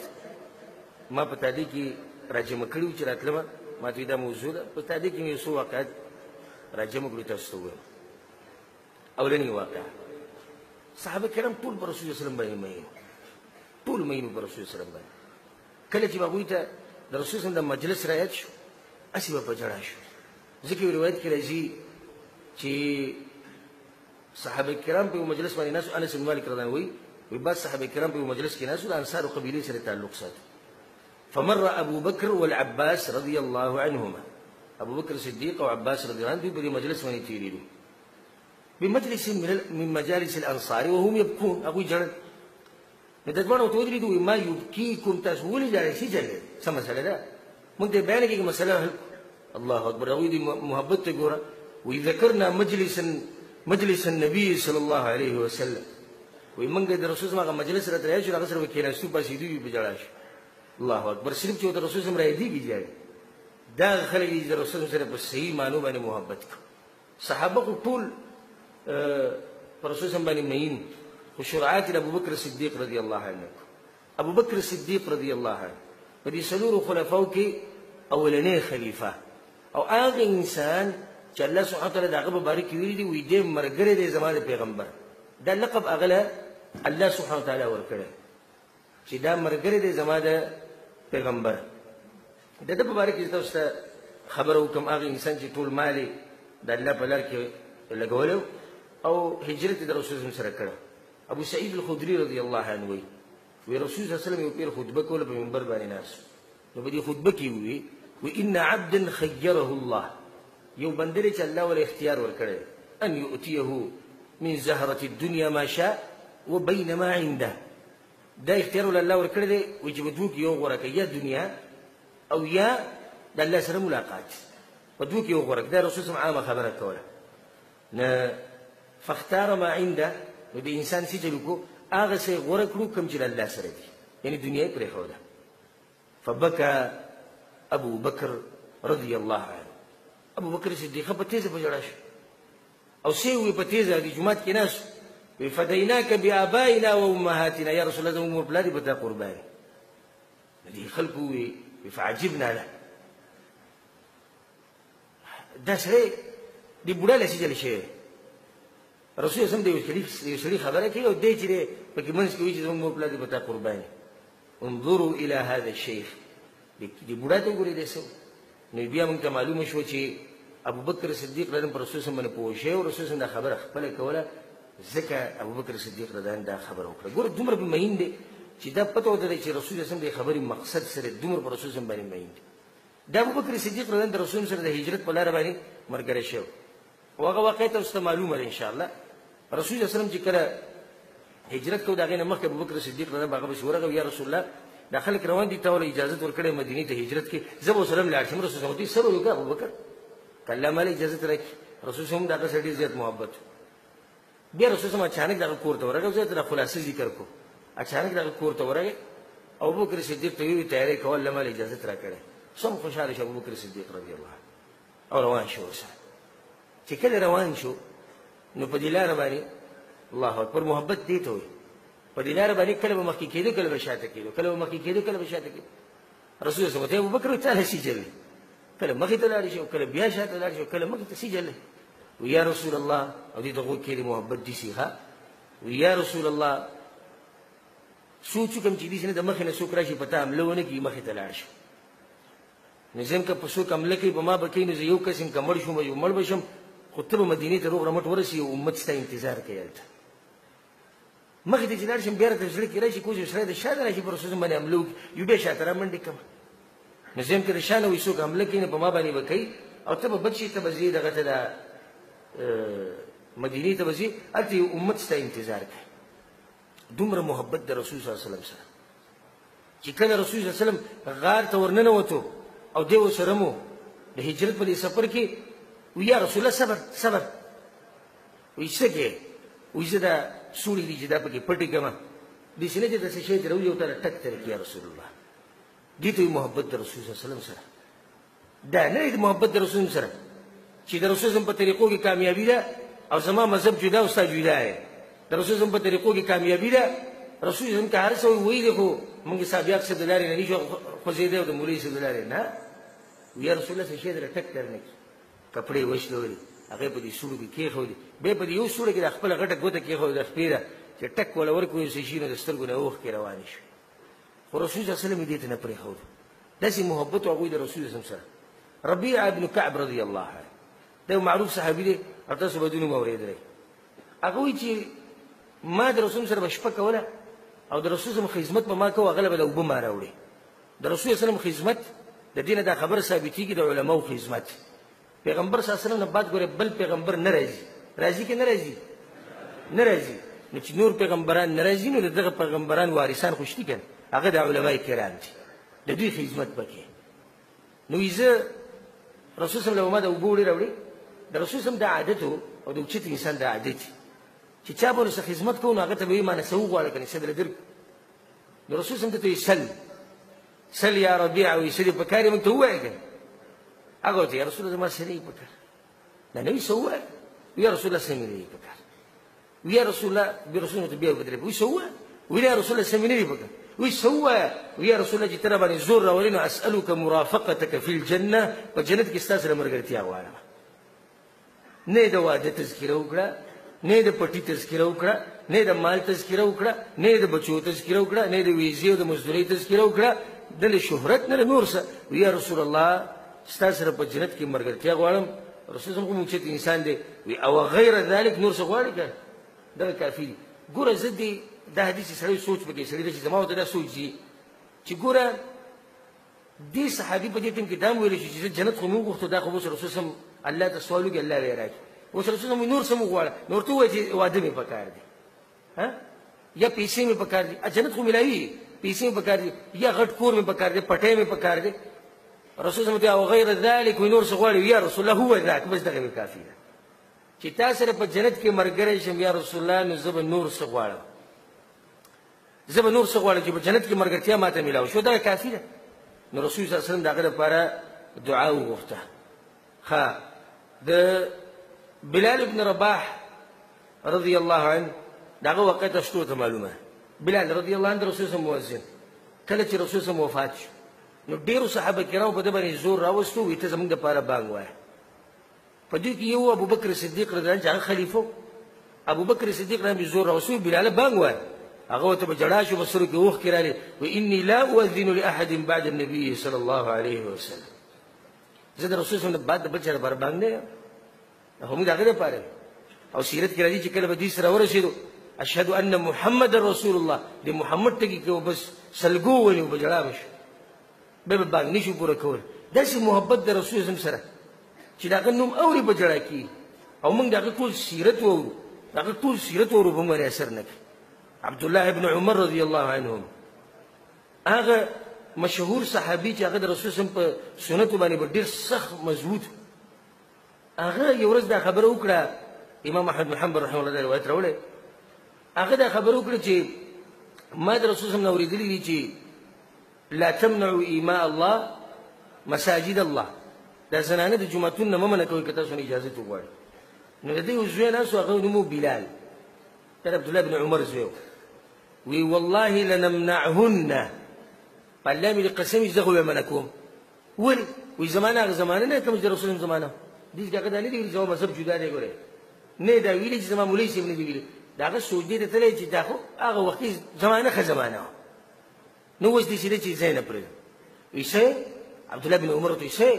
ما په تادې کې راجمع کړي وو چې راتلمه، ما ته دا موضوع ده، په تادې کې مې یو څو واقعات راجمع کړو تاسو ته ووایم. اولنی واقعه، صحابه کرام ټول پر رسول الله وسلم باندې مین، ټول مین پر رسول الله وسلم باندې. کله چې به هغوی ته د رسول الله د مجلس رایاد شو، هسې به په ژړا شو. ځکه یو روایت کې راځي چې صحابه کرام په یو مجلس باندې ناست، انس بن مالک رضی الله عنه وایي، وایي بعض صحابه کرام په یو مجلس کې ناست، د انصارو قبیلې سره تعلق ساتو. فمر ابو بکر والعباس رضی الله عنهما، ابو بکر صدیق او عباس رضی الله عنه دوی په دې مجلس باندې تېرېدو. بمجلس من مجالس الانصار وهم يبكون، هغوی ژړل. نو د دواړو ورته ودرېدو، وایي ما یبکیکم، تاسو ولې ژاړئ؟ څه ژړئ؟ څه مسله ده؟ موږ ته یې بیان کړي مسله حل. الله اکبر، هغوی دې محبت ته ګوره. وایي ذکرنا مجلسا مجلس النبي صلی الله علیه وسلم، وایي موږ د رسول صلی هغه مجلس راته رایاد شو، هغه سره به کښېناستو، پاڅېدو وي په ژړا شو. الله اکبر، صرف چې ورته رسول صلی رایادېږي ژاړي. دا هغه خلک دي چې د رسول سره په صحیح معنو باندې محبت کوي. صحابه خو ټول پر رسول صلی باندې مین، خو شرعات د ابوبکر صدیق رضی الله عنه. ابوبکر صدیق رضی الله عنه په دې څلورو خلفاو کې اولنی خلیفه، او هغه انسان چې الله سبحانه وتعالی د هغه په باره کې ویلي دي، وایي دی ملګری دی زما د پیغمبر. دا لقب هغه له الله سبحانه وتعالی ورکړی چې دا ملګری دی زما د پیغمبر. د ده په باره کې تاسو ته خبره وکړم، هغه انسان چې ټول مال یې د الله په لار کې لګولی او هجرت یې د رسول سره کړی. ابو سعید الخدري رضی الله عنه وایي، وایي رسول صلی الله علیه وسلم یو پیر خطبه کوله، په منبر باندې ناست، نو په دې خطبه کې ووایي، وایي ان عبدا خیره الله، یو بنده دی چې الله وله اختیار ورکړی، ان یؤتیه من زهرة الدنیا ما شاء وبین ما عنده. دا اختیار وله الله ورکړی دی، وایي چې په دوو کې یو غوره کوي، یا دنیا او یا د الله سره ملاقات، په دوو کې یو غوره کوي. دا رسول صلی عامه خبره کوله. نه فاختار ما عنده، نو د انسان څه چل وکړو، هغه څه یې غوره کړو کوم چې د الله سره دي، یعنې دنیا یې پرېښوده. فبکى ابو بکر رضی الله عنه، ابو بکر صدیق په تېزه په ژړا شو، او څه یې وویل په تېزه د جومات کې ناست، وایي فدیناک بآبائنا وامهاتنا، یا رسول الله زموږ مور پلار دې په تا قربان. نو دې خلکو وویل فعجبنا له، دا سړی دې بوډا له څه چل شوی؟ رسول الله د یو سړي خبره کوي او دی چې دی پکې منځ کې وایي چې زموږ مور پلار دې په تا قربان. انظروا الى هذا الشیخ، دې بوډا ته وګورئ دی څه. نو بیا موږ ته معلومه شوه چې ابوبکر صدیق رضی الله پر رسول باندې پوه شوی او رسول دا خبره خپله کوله، ځکه ابوبکر صدیق رضی الله دا خبره وکړه. ګوره دومره په مین دی چې دا پته ورته دی چې رسول الله د خبرې مقصد سره دومره پر رسول باندې مین دی. دا ابوبکر صدیق رضی الله د رسول سره د هجرت په لاره باندې ملګری شوی، او هغه واقعه تاسو ته معلومه ده انشاءالله. رسول الله وسلم چې کله هجرت کو د هغې نه مخکې ابوبکر صدیق رضی الله هغه پسې ورغی، یا رسول الله دا خلک روان دي، تا ورله اجازت ورکړی مدینې ته هجرت کې، زه به ورسره هم لاړ شم. رسول الله سره وکړه ابوبکر که الله ماله اجازت راکړي. رسول هم د هغه سره ډېر زیات محبت. بیا رسول الله اچانک د هغه کور ته ورغی، زه ته خلاصه ذکر کو، اچانک د هغه کور ته ورغی او ابوبکر صدیق ته ویې تیاری کوه، الله ماله اجازت راکړی. سم خوشحاله شو ابوبکر صدیق رضی الله او روان شو ورسره. چې کله روان شو نو په دې لاره باندې الله اکبر محبت دې ته وایي، په دې لاره باندې کله به مخکې کېده، کله به شاته کېده، کله به مخکې کېده، کله به شاته کېده. رسول الله صلی الله علیه وسلم ابوبکر ته څه چل دی، کله مخې ته لاړ شي او کله بیا شاته لاړ شي او کله مخې ته څه چل دی. یا رسول الله، او دې ته غوږ کښېږدي محبت دي سي ښه. وی یا رسول الله سوچ وکړم چې داسې نه د مخې نه څوک راشي په تا حمله ونه کړي، مخې ته لاړ شم. نو زه هم که په څوک حمله کوي په ما به کوي، نو زه یو کس یم، که مړ شوم یو مړ به شم، خو ته به مدینې ته روغ رمټ ورسې، یو امت ستا انتظار کوي هلته. مخې ته چې لاړ شم بیا راته زړه کې راشي کوز یو سړی د شا نه راشي پر رسول باندې حمله وکړي، یو بیا شاته رامنډې کړم. نو زه هم که د شا نه وایي څوک حمله کوي نو په ما باندې به کوي، او ته به بچ شې، ته به ځې دغه ته د مدینې ته به ځې، هلته یو امت ستا انتظار کوي. دومره محبت د رسول صلی الله علیه وسلم سره چې کله رسول صلی الله علیه وسلم غار ته ورننوتو او دی ورسره مو د هجرت په دې سفر کې، وی یا رسول الله صبر صبر، وی څه کوې؟ وی زه دا سوړې دي چې دا پکې پټې کړم، داسې نه چې داسې شی ترې راوځي او ته ټک ترې کړي. یا رسول الله دې ته وایي محبت د رسول صلی الله علیه وسلم سره. دا نه دی محبت د رسول سره چې د رسول په طریقو کې کامیابي ده او زما مذهب جدا او ستا جدا دی. د رسول په طریقو کې کامیابي ده، رسول صلی که هر څه ویلي خو موږ صحابیات څه د لارې نه نشو خوځېدی او د مولوي څه د لارې نه. یا رسول الله څه شی درته ټک در نه کړي، کپړې وشلولې، هغې په دې سوړو کې کېښودې، بیا په دې یو سوړه کې د خپله غټه ګوته کېښوده د خپې ده چې ټک وله ورکړو څه شي نو د سترګو نه اوښکې روانې شوې. خو رسول صلی الله علیه وسلم یې دې ته نه پرېښود. داسې محبت هغوی د رسول صلی الله علیه وسلم سره. ربیعه بن کعب رضی الله عنه دا یو معروف صحابي دی او تاسو به د نوم اورېدلی. هغه وایي چې ما د رسول سره به شپه کوله او د رسول سره خدمت به ما کوه، هغه له به د اوبه ما راوړې. د رسول صلی الله علیه وسلم خدمت د دې نه دا خبره ثابتېږي د علماو خدمت. پیغمبر صلی الله علیه وسلم نه بعد ګورې بل پیغمبر نه راځي، راځي که نه راځي؟ نه راځي. نو چې نور پیغمبران نه راځي نو د دغه پیغمبران وارثان خو شته که نه، هغه د علماء کرام دي، د دوی خدمت پکې. نو زه رسول صلی الله علیه وسلم د اوبو وړي راوړي. د رسول صلی دا عادت او د اوچت انسان دا عادت چې چا به ورسره خدمت کوو نو هغه ته به یې ما نه څه وغواړه که نه څه درله درکړو. نو رسول صلی ته یې سل سل یا ربیعه وایي څه دې په کار یې موږ ته ووایه که نه. هغه ورته یا رسول الله زما څه نه دي په کار، نه نه وي څه ووایه. یا رسول الله څه مې نه دي په کار. یا رسول الله بیا رسول الله ته بیا بدرې وایي څه ووایه. ویل یا رسول الله څه مې نه دي په کار. وایي څه ووایه. یا رسول الله چې ته راباندې زور راولې نو اسألک مرافقتک فی الجنة، په جنت کې ستا سره ملګرتیا غواړم. نه یې د واده تذکره وکړه، نه یې د پټي تذکره وکړه، نه یې د مال تذکره وکړه، نه یې د بچو تذکره وکړه، نه یې د ویزې او د مزدورۍ تذکره وکړه، نه له شهرت نه له نور څه. یا رسول الله ستا سره په جنت کې ملګرتیا غواړم. رسول الله خو اوچت انسان دی، وي او غیر ذلک نور څه غواړي که دغه کافي دي. ګوره زه دې دا حدیث سړی سوچ پکې سړی دی چې زما ورته دا سوچ ځي چې ګوره دې صحابي په دې ټیم کې دا هم ویلی شو چې زه جنت خو مې وغوښتو، دا خو اوس رسول صلی الله ته سوال وکړي الله به یې راکړي. اوس رسول صلی نور څه مو غواړه، نو ورته ووایه چې واده مې پکار دی، ها یا پیسې مې پکار دي، جنت خو ملاوي، پیسې مې پکار دي، یا غټ کور مې پکار دی، پټی مې پکار دی. رسول صلی الله او غیر ذلک نور څه غواړي؟ یا رسول الله هو ذاک، بس دغه مې کافي ده چې تا سره په جنت کې ملګری شم یا رسول الله، نو زه به نور څه غواړم، زه به نور څه غواړم چې په جنت کې ملګرتیا ماته میلاو شو، دغه کافي ده. نو رسول صلی الله علیه وسلم د هغه لپاره دعا وغوښته. ښه د بلال بن رباح رضی الله عنه د هغه واقع تاسو ته معلومه. بلال رضی الله عنه د رسول صلی مؤذن، کله چې رسول صلی وفات شو نو ډېرو صحابه کرامو په ده باندې زور راوستو، وایي ته زموږ دپاره بانګ وایه. په دوی کې یو ابوبکر صدیق رضی الله عنه چې هغه خلیفه و، ابوبکر صدیق رضی الله زور راوستو، بلاله بانګ وایه. هغه ورته په ژړا شو، په سترګو کې اوښکې راغلې، وایي انی لا اؤذن لاحد بعد النبي صلی الله علیه وسلم. زه د رسول صلی الله علیه وسلم بعد د بل چا لپاره بانګ نه یم، خو موږ د هغه لپاره. او سیرت کې راځي چې کله به دوی سره ورسېدو اشهد ان محمد رسول الله، د محمد ټکي کې بس سلګو ونیو، په ژړا به شو، بیا به بانګ نه شو پوره کولی. داسې محبت د رسول صلی سره چې د هغه نوم اوري په ژړا کېږي، او موږ د هغه ټول سیرت واورو، د هغه ټول سیرت واورو په موږ باندې اثر نه کوي. عبدالله ابن عمر رضی الله عنهم هغه مشهور صحابي چې هغه د رسول صلی په سنتو باندې به ډېر سخت مضبوط، هغه یو ورځ دا خبره وکړه، امام احمد بن حنبل رحمه الله دا روایت راوړی، هغه دا خبره وکړه چې ما د رسول صلی نه اورېدلي دي چې لا تمنعوا ایماء الله مساجد الله، دا زنانه د جوماتونو نه مه منع کوئ که تاسو نه اجازه وغواړئ. نو د دې یو زوی ناست و، هغه نوم و بلال، دا د عبدالله بن عمر زوی و، وی والله لنمنعهن، په الله مې دې قسم وي چې زه خو به یې منع کوم. ولې؟ وایي زمانه هغه زمانه نه کوم چې د رسول زمانه. دې چې هغه دا نه دي ویلي چې زما مذهب جدا دی، ګورې نه یې دا ویلي چې زما مولوي صاحب نه دي ویلي، د هغه سوچ دې ته تللی چې دا خو هغه وخت کې زمانه ښه زمانه وه، نو اوس داسې ده چې ځای نه پرېږدم. وایي څه؟ عبدالله بن عمر ورته وایي څه؟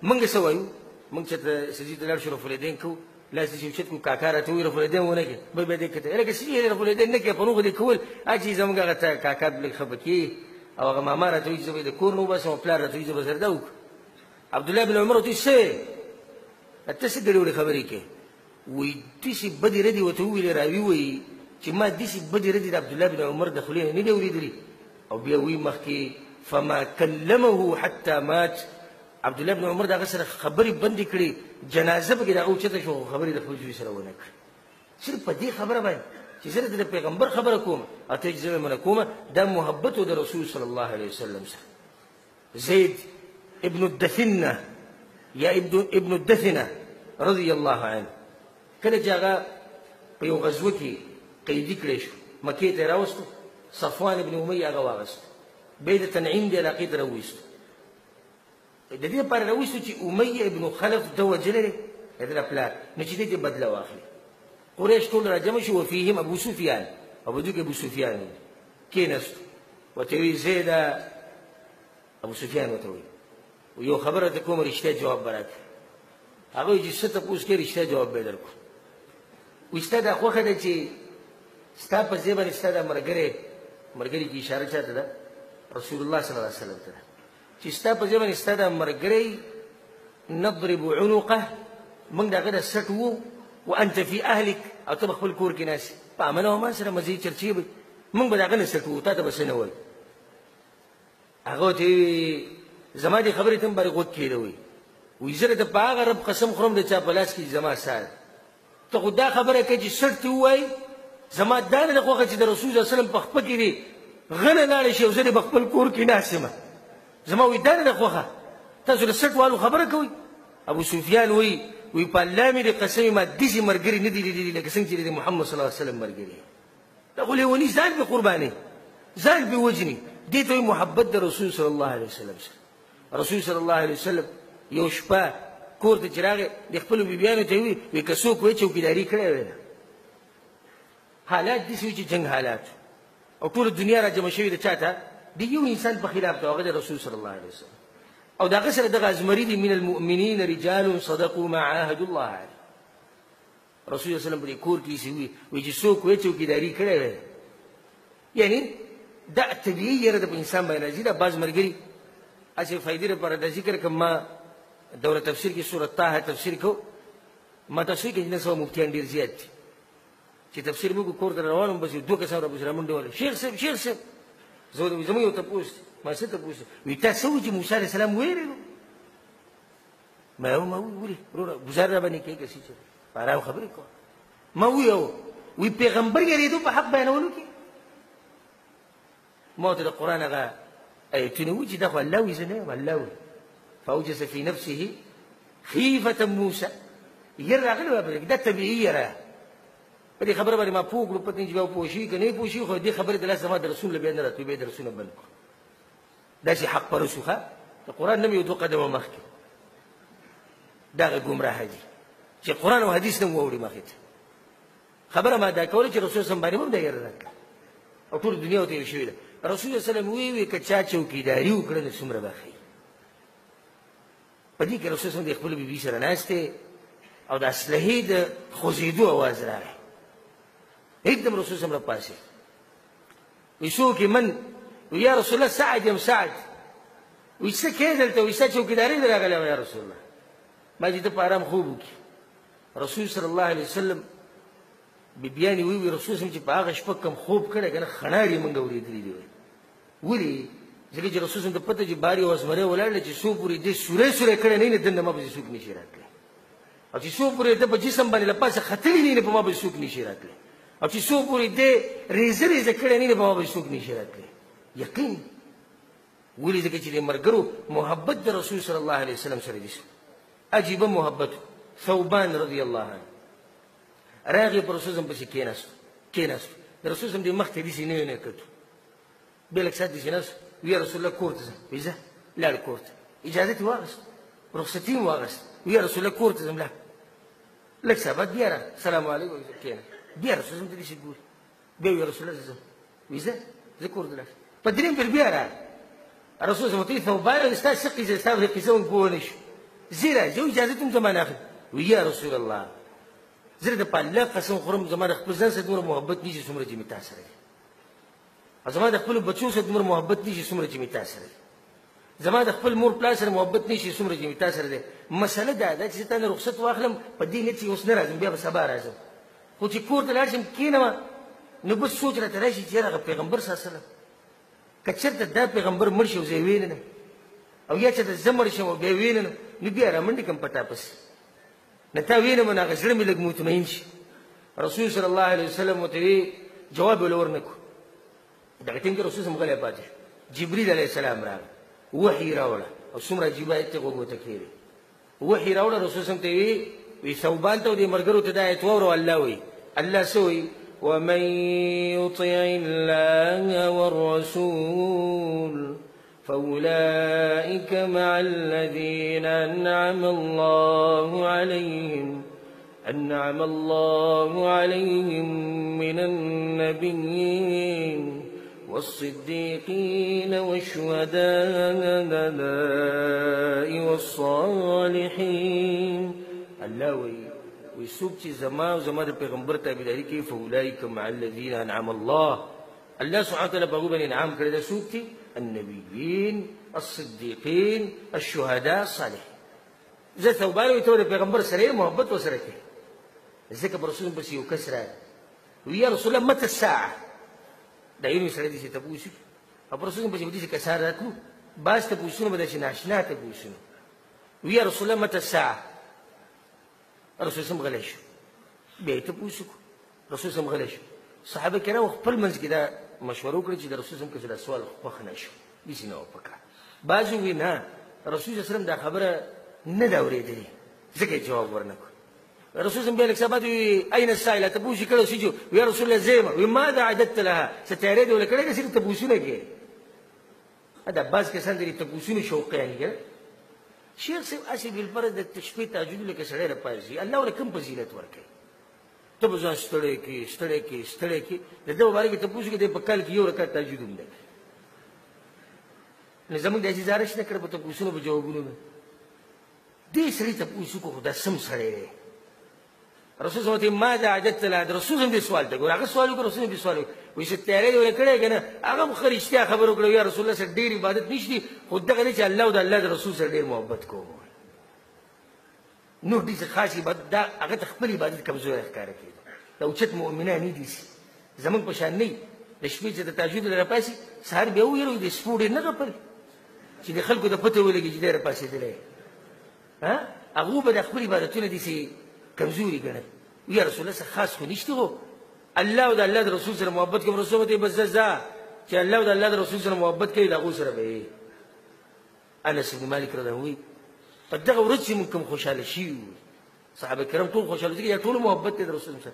موږ څه وایو؟ موږ چې سجدې ته لاړ شو رفع الیدین کوو، لاس دې اوچت کړو، کاکا راته ووایي رفع الیدین ونه کړې، بل بیا دې کتل لکه څه رفع الیدین نه کړې، پرون خو دې کول، چې زموږ هغه ته کاکا لږ خفه کېږي، او هغه ماما راته وایي چې زه به یې د کور نه وباسم، او پلار راته وایي زه به سره دا وکړم. عبدالله بن عمر ورته وایي څه؟ ته څه ګډې وډې خبرې کوې؟ وایي داسې بدې ردې ورته وویلې، راوي وایي چې ما داسې بدې ردې د عبدالله بن عمر د خولې نه نه دي اورېدلي. او بیا وایي مخکې فما کلمه حتی مات، عبدالله بن عمر د هغه سره خبرې بندې کړې، جنازه پکې د هغه اوچته شوه، خو خبرې د خپل زوی سره ونه کړې. صرف په دې خبره باندې چې زه د پیغمبر خبره کوم او ته چې زه منع کوم، دا محبت و د رسول صلی الله علیه وسلم سره. زید ابن الدثنه یا ابن الدثنه رضی الله عنه کله چې هغه په یو غزوه کې قیدي کړی شو، مکې ته یې راوستو، صفوان ابن امیه هغه واغست، بیا یې د تنعیم د علاقې ته راوویستو. د دې لپاره راوویستو چې امیه ابن خلف ده وژلی دی، د ده پلار، نو چې دی ترې بدله واخلي. قریش ټول راجمع شو، وفیهم ابو سفیان، او په دوی کې ابو سفیان کېناستو، ورته وایي زیده. ابو سفیان ورته وایي یو خبره ته کوم، رښتیا جواب به راکړې. هغه وایي چې څه تپوس کوې، رښتیا جواب به یې درکړو. وایي ستا دا خوښه ده چې ستا په ځای باندې ستا دا ملګری، ملګري کې اشاره چا ته ده؟ رسول الله صلی الله علیه وسلم ته ده، چې ستا په ځای باندې ستا دا ملګری نضرب عنقه، موږ د هغه د سټ وو، وانت فی اهلک، او ته به خپل کور کې ناست په امن او امان سره مزې چرچې به، موږ به د هغه نه سټ وو، تا ته به څه نه وایي. هغه ورته وویل زما دې خبرې ته هم باندې غوږ کښېنوئ. وایي زه درته په هغه رب قسم خورم د چا په لاس کې زما ساه ده، ته خو دا خبره کوې چې سټ دې ووایي، زما دا نه ده خوښه چې د رسول صلی الله علیه وسلم په خپه کې دې غنه لاړه شي او زه دې په خپل کور کې ناست یم، زما وایي دا نه ده خوښه، تاسو د سټ والو خبره کوئ. ابو سفیان وایي وایي په الله مې دې قسم ما داسې ملګري نه دي لیدلي لکه څنګه چې د محمد صلی الله علیه وسلم ملګري. دا خو لېوني ځان پرې قربانوي، ځان پرې وژني. دې ته وایي محبت د رسول صلی الله علیه وسلم سره. رسول صلی الله علیه وسلم یو شپه کور ته چې راغی د خپلو بیبیانو ته یې وویل، وایي که څوک وایي چوکیداري کړی وی، حالات داسې وي چې جنګ حالات او ټوله دنیا را جمع شوې ده چا ته؟ د یو انسان په خلاف ده، هغه د رسول صلی الله علیه وسلم. او د هغه سره دغه ازمري دي، من المؤمنین رجال صدقوا ما عاهدوا الله علیه. رسول الله صلی الله علیه وسلم په دې کور کې داسې وویل، وایي چې څوک وایي چوکیداري کړی وی، یعنی دا طبیعي یره ده په انسان باندې راځي. دا بعض ملګري هسې فایدې لپاره دا ذکر کړم، ما دوره تفسیر کې سورة طه تفسیر کوو، ما تفسیر کې نن سبا مفتیان ډېر زیات دي چې تفسیر موږ کور ته روان وم، بس یو دوه کسان راپسې رامنډه وله، شیخ صاحب شیخ صاحب، زه ورته زموږ یو تپوس دی. ما څه تپوس دی؟ وایي تا څه وویل چې موسی علیه السلام ویرېدو؟ ما ما وویل ولې وروره ګوزار را باندې کوې که څه؟ چې په ارام خبرې کوه. ما وویل وایي پیغمبر یېرېدو په حق بیانولو کې؟ ما ورته د قرآن هغه ایتونه وویل چې دا خو الله وایي، زه نه یم، الله وایي فأوجس في نفسه خیفة موسی، یر راغلی وه پرې، دا طبیعي یره. په دې خبره باندې ما پوه کړو، پته نه چې بیا پوه شي که نه پوه شي، خو دې خبرې د لاسه زما درسونه له بیا نه راتلو، بیا یې درسونه بند کړو. داسې حق پرست ښه د قرآن نه مې یو دوه قدمه مخکې دغه ګمراه دي چې قرآن او حدیث نه واوري مخې ته. خبره ما دا کوله چې رسول صلی باندې هم دا یره راتله او ټوله دنیا ورته هېره شوې ده. رسول صلی الله علیه وسلم ویې وي که چا چوکیداري وکړه نو څومره به ښه وي. په دې کې رسول صلی الله علیه وسلم د خپلې بیبي سره ناست دی او د اسلحې د خوځېدو اواز راغی. هېڅ رسول صلی الله راپاڅېد، وایي څوک یې؟ من؟ وایي یا رسول الله سعد یم، سعد. وایي څه کوې دلته؟ وایي ستا چوکیداري دې راغلی وه یا رسول الله، ما چې ته په ارام خوب وکړي. رسول صلی الله علیه وسلم بیبیانې وایي، وایي رسول صلی چې په هغه شپه کوم خوب کړی که نه، خڼارې یې موږ اورېدلي دي. وایي ولې؟ ځکه چې رسول صلی ته پته چې بار یو زمری ولاړ دی چې څو پورې دې سوری سوری کړی نه وي، دننه ما پسې څوک نشي راتلی، او چې څو پورې ده په جسم باندې له پاسه ختلي نه وي، په ما پسې څوک نشي راتلی، او چې څو پورې دې ریزه ریزه کړی نه وي، په ما پسې څوک نشي راتلی. یقین ولې؟ ځکه چې د ملګرو محبت د رسول صلی الله علیه وسلم سره دي، عجیبه محبت. ثوبان رضی الله عنه راغی پر رسول پسې کېناست کېناست، د رسول دې مخ ته داسې نه نه کتو، بیا لږ ساعت داسې ناست، وی یا رسول الله کور ته ځم. وایي ځه، لاړ کور ته، اجازه ترې واخیست، رخصتي یې واخیست. وی یا رسول الله کور ته ځم، لاړ. لږ ساعت بعد بیا راغی، السلام علیکم، کېنه. بیا رسول الله ته داسې ګوري، بیا وایي رسول الله زه ځم. وایي ځه، زه کور ته لاړ شم. په درېیم ځل بیا راغی، رسول الله ورته وایي ثوبان ستا څه قصه، ستا پرې قصه مونږ پوه نه شو، ځه راځه، اجازه هم زما نه اخلي. وایي یا رسول الله زه د په الله قسم خورم، زما د خپل ځان سره دومره محبت نشي څومره چې مې تا سره دی، او زما د خپلو بچو سره دومره محبت نشي څومره چې مې تا سره دی، زما د خپل مور پلار سره محبت نشي څومره چې مې تا سره دی. مسله دا ده چې زه تا نه رخصت واخلم په دې نیت چې اوس نه راځم، بیا به سبا راځم، خو چې کور ته لاړ شم کښېنم نو بس سوچ راته راشي چې یاره هغه پیغمبر صلی الله علیه وسلم که چېرته دا پیغمبر مړ شي او زه یې وینم، او یا چېرته زه مړ شم او بیا وینم، نو بیا رامنډې کړم په تا پسې، نه تا وینم نو هغه زړه مې لږ مطمئن شي. رسول صلی الله علیه وسلم ورته ویې جواب یې له ورنه کړو. دغه ټیم کې رسول صلی غلی پاتې شو. جبریل علیه السلام راغی، وحي راوړه، او څومره عجیبه آیت دی، غوږ ورته کښېږدئ. وحي راوړه، رسول صلی ته ویې وی ثوبان ته او دې ملګرو ته دا آیت واوره. الله وایي، الله څه وایي؟ ومن يطع الله والرسول فأولئك مع الذين أنعم الله عليهم من النبيين والصديقين والشهداء والصالحين. الله وي څوک چې زما او زما د پیغمبر تابعداري کوي فأولئک مع الذین انعم الله، الله سبحانه وتعالی په هغوی باندې انعام کړی دی. څوک دي؟ النبیین، الصدیقین، الشهداء، الصالحین. زه ثوبان وایي ته د پیغمبر سره یې محبت ورسره کوې، ځکه په رسول پسې یو کس راغی، وایي یا رسول الله متى الساعة؟ دا یو سړی داسې تپوس وکړي، او په رسول پسې به داسې کسان راتلو، بعض تپوسونه به داسې ناشنا تپوسونه. وایي یا رسول الله متى الساعة؟ رسول سم غلی شو، بیا یې تپوس وکړو، رسول سم غلی شو. صحابه کرامو خپل منځ کې دا مشوره وکړه چې د رسول سم که دا سوال خوښ نه شو، داسې نه وه پکار. بعضو وایي نه، رسول صلی الله علیه وسلم دا خبره نه ده اورېدلې، ځکه یې جواب ورنه کړو. رسول سم بیا لږ سبا ته وایي اين السائل؟ تپوس یې کړی څه چې وایي یا رسول الله زه یم. وایي ماذا عددت لها؟ څه تیاری دې ورله کړی دی؟ صرف تپوسونه کوې. دا بعض کسان د دې تپوسونو شوقیان دي. شیخ صاحب هسې بالفرض د شپې تهجد لکه سړی راپاڅي، الله ورله کوم فضیلت ورکوي؟ ته به ځان ستړی کړې، ستړی کړې، ستړی کړې، د ده مبارک تپوس وکړي، دی په کال کې یو رکعت تهجد هم نه کوي. نو زموږ داسې ګزارش نه کړه په تپوسونو په جوابونو باندې. دې سړي تپوس وکړو، خو دا سم سړی دی. رسول صلی الله علیه وسلم ماذا عددت لها؟ د رسول هم دې سوال ته ګوره، هغه سوال وکړ، رسول هم دې سوال وکړ. وایي چې تیاری دې ورله کړی که نه؟ هغه هم ښه رښتیا خبره وکړه، یا رسول الله سره ډېر عبادت نشتي، خو دغه دی چې الله او د الله د رسول سره ډېر محبت کوم. نور داسې خاص عبادت دا هغه ته خپل عبادت کمزوری ښکاره کېده. دا اوچت مؤمنان نه دي، زموږ په شان نه وي. د شپې چې د تهجد له راپاڅي، سهار بیا وویل د شپو ډېر نه غپل چې د خلکو د پته ولګي چې دی راپاڅېدلی. هغو به د خپل عبادتونه داسې کمزوري ګڼل. یا رسول الله څه خاص خو نشته، خو الله او د الله د رسول سره محبت کوم. رسول ته بس ځه چې الله او د الله د رسول سره محبت کوي، د هغو سره به یې. انس بن مالک رضی الله عنه په دغه ورځ چې موږ کوم خوشحاله شوي وو، صحابه کرام ټول خوشحاله ځکه یا ټول محبت دی د رسول سره.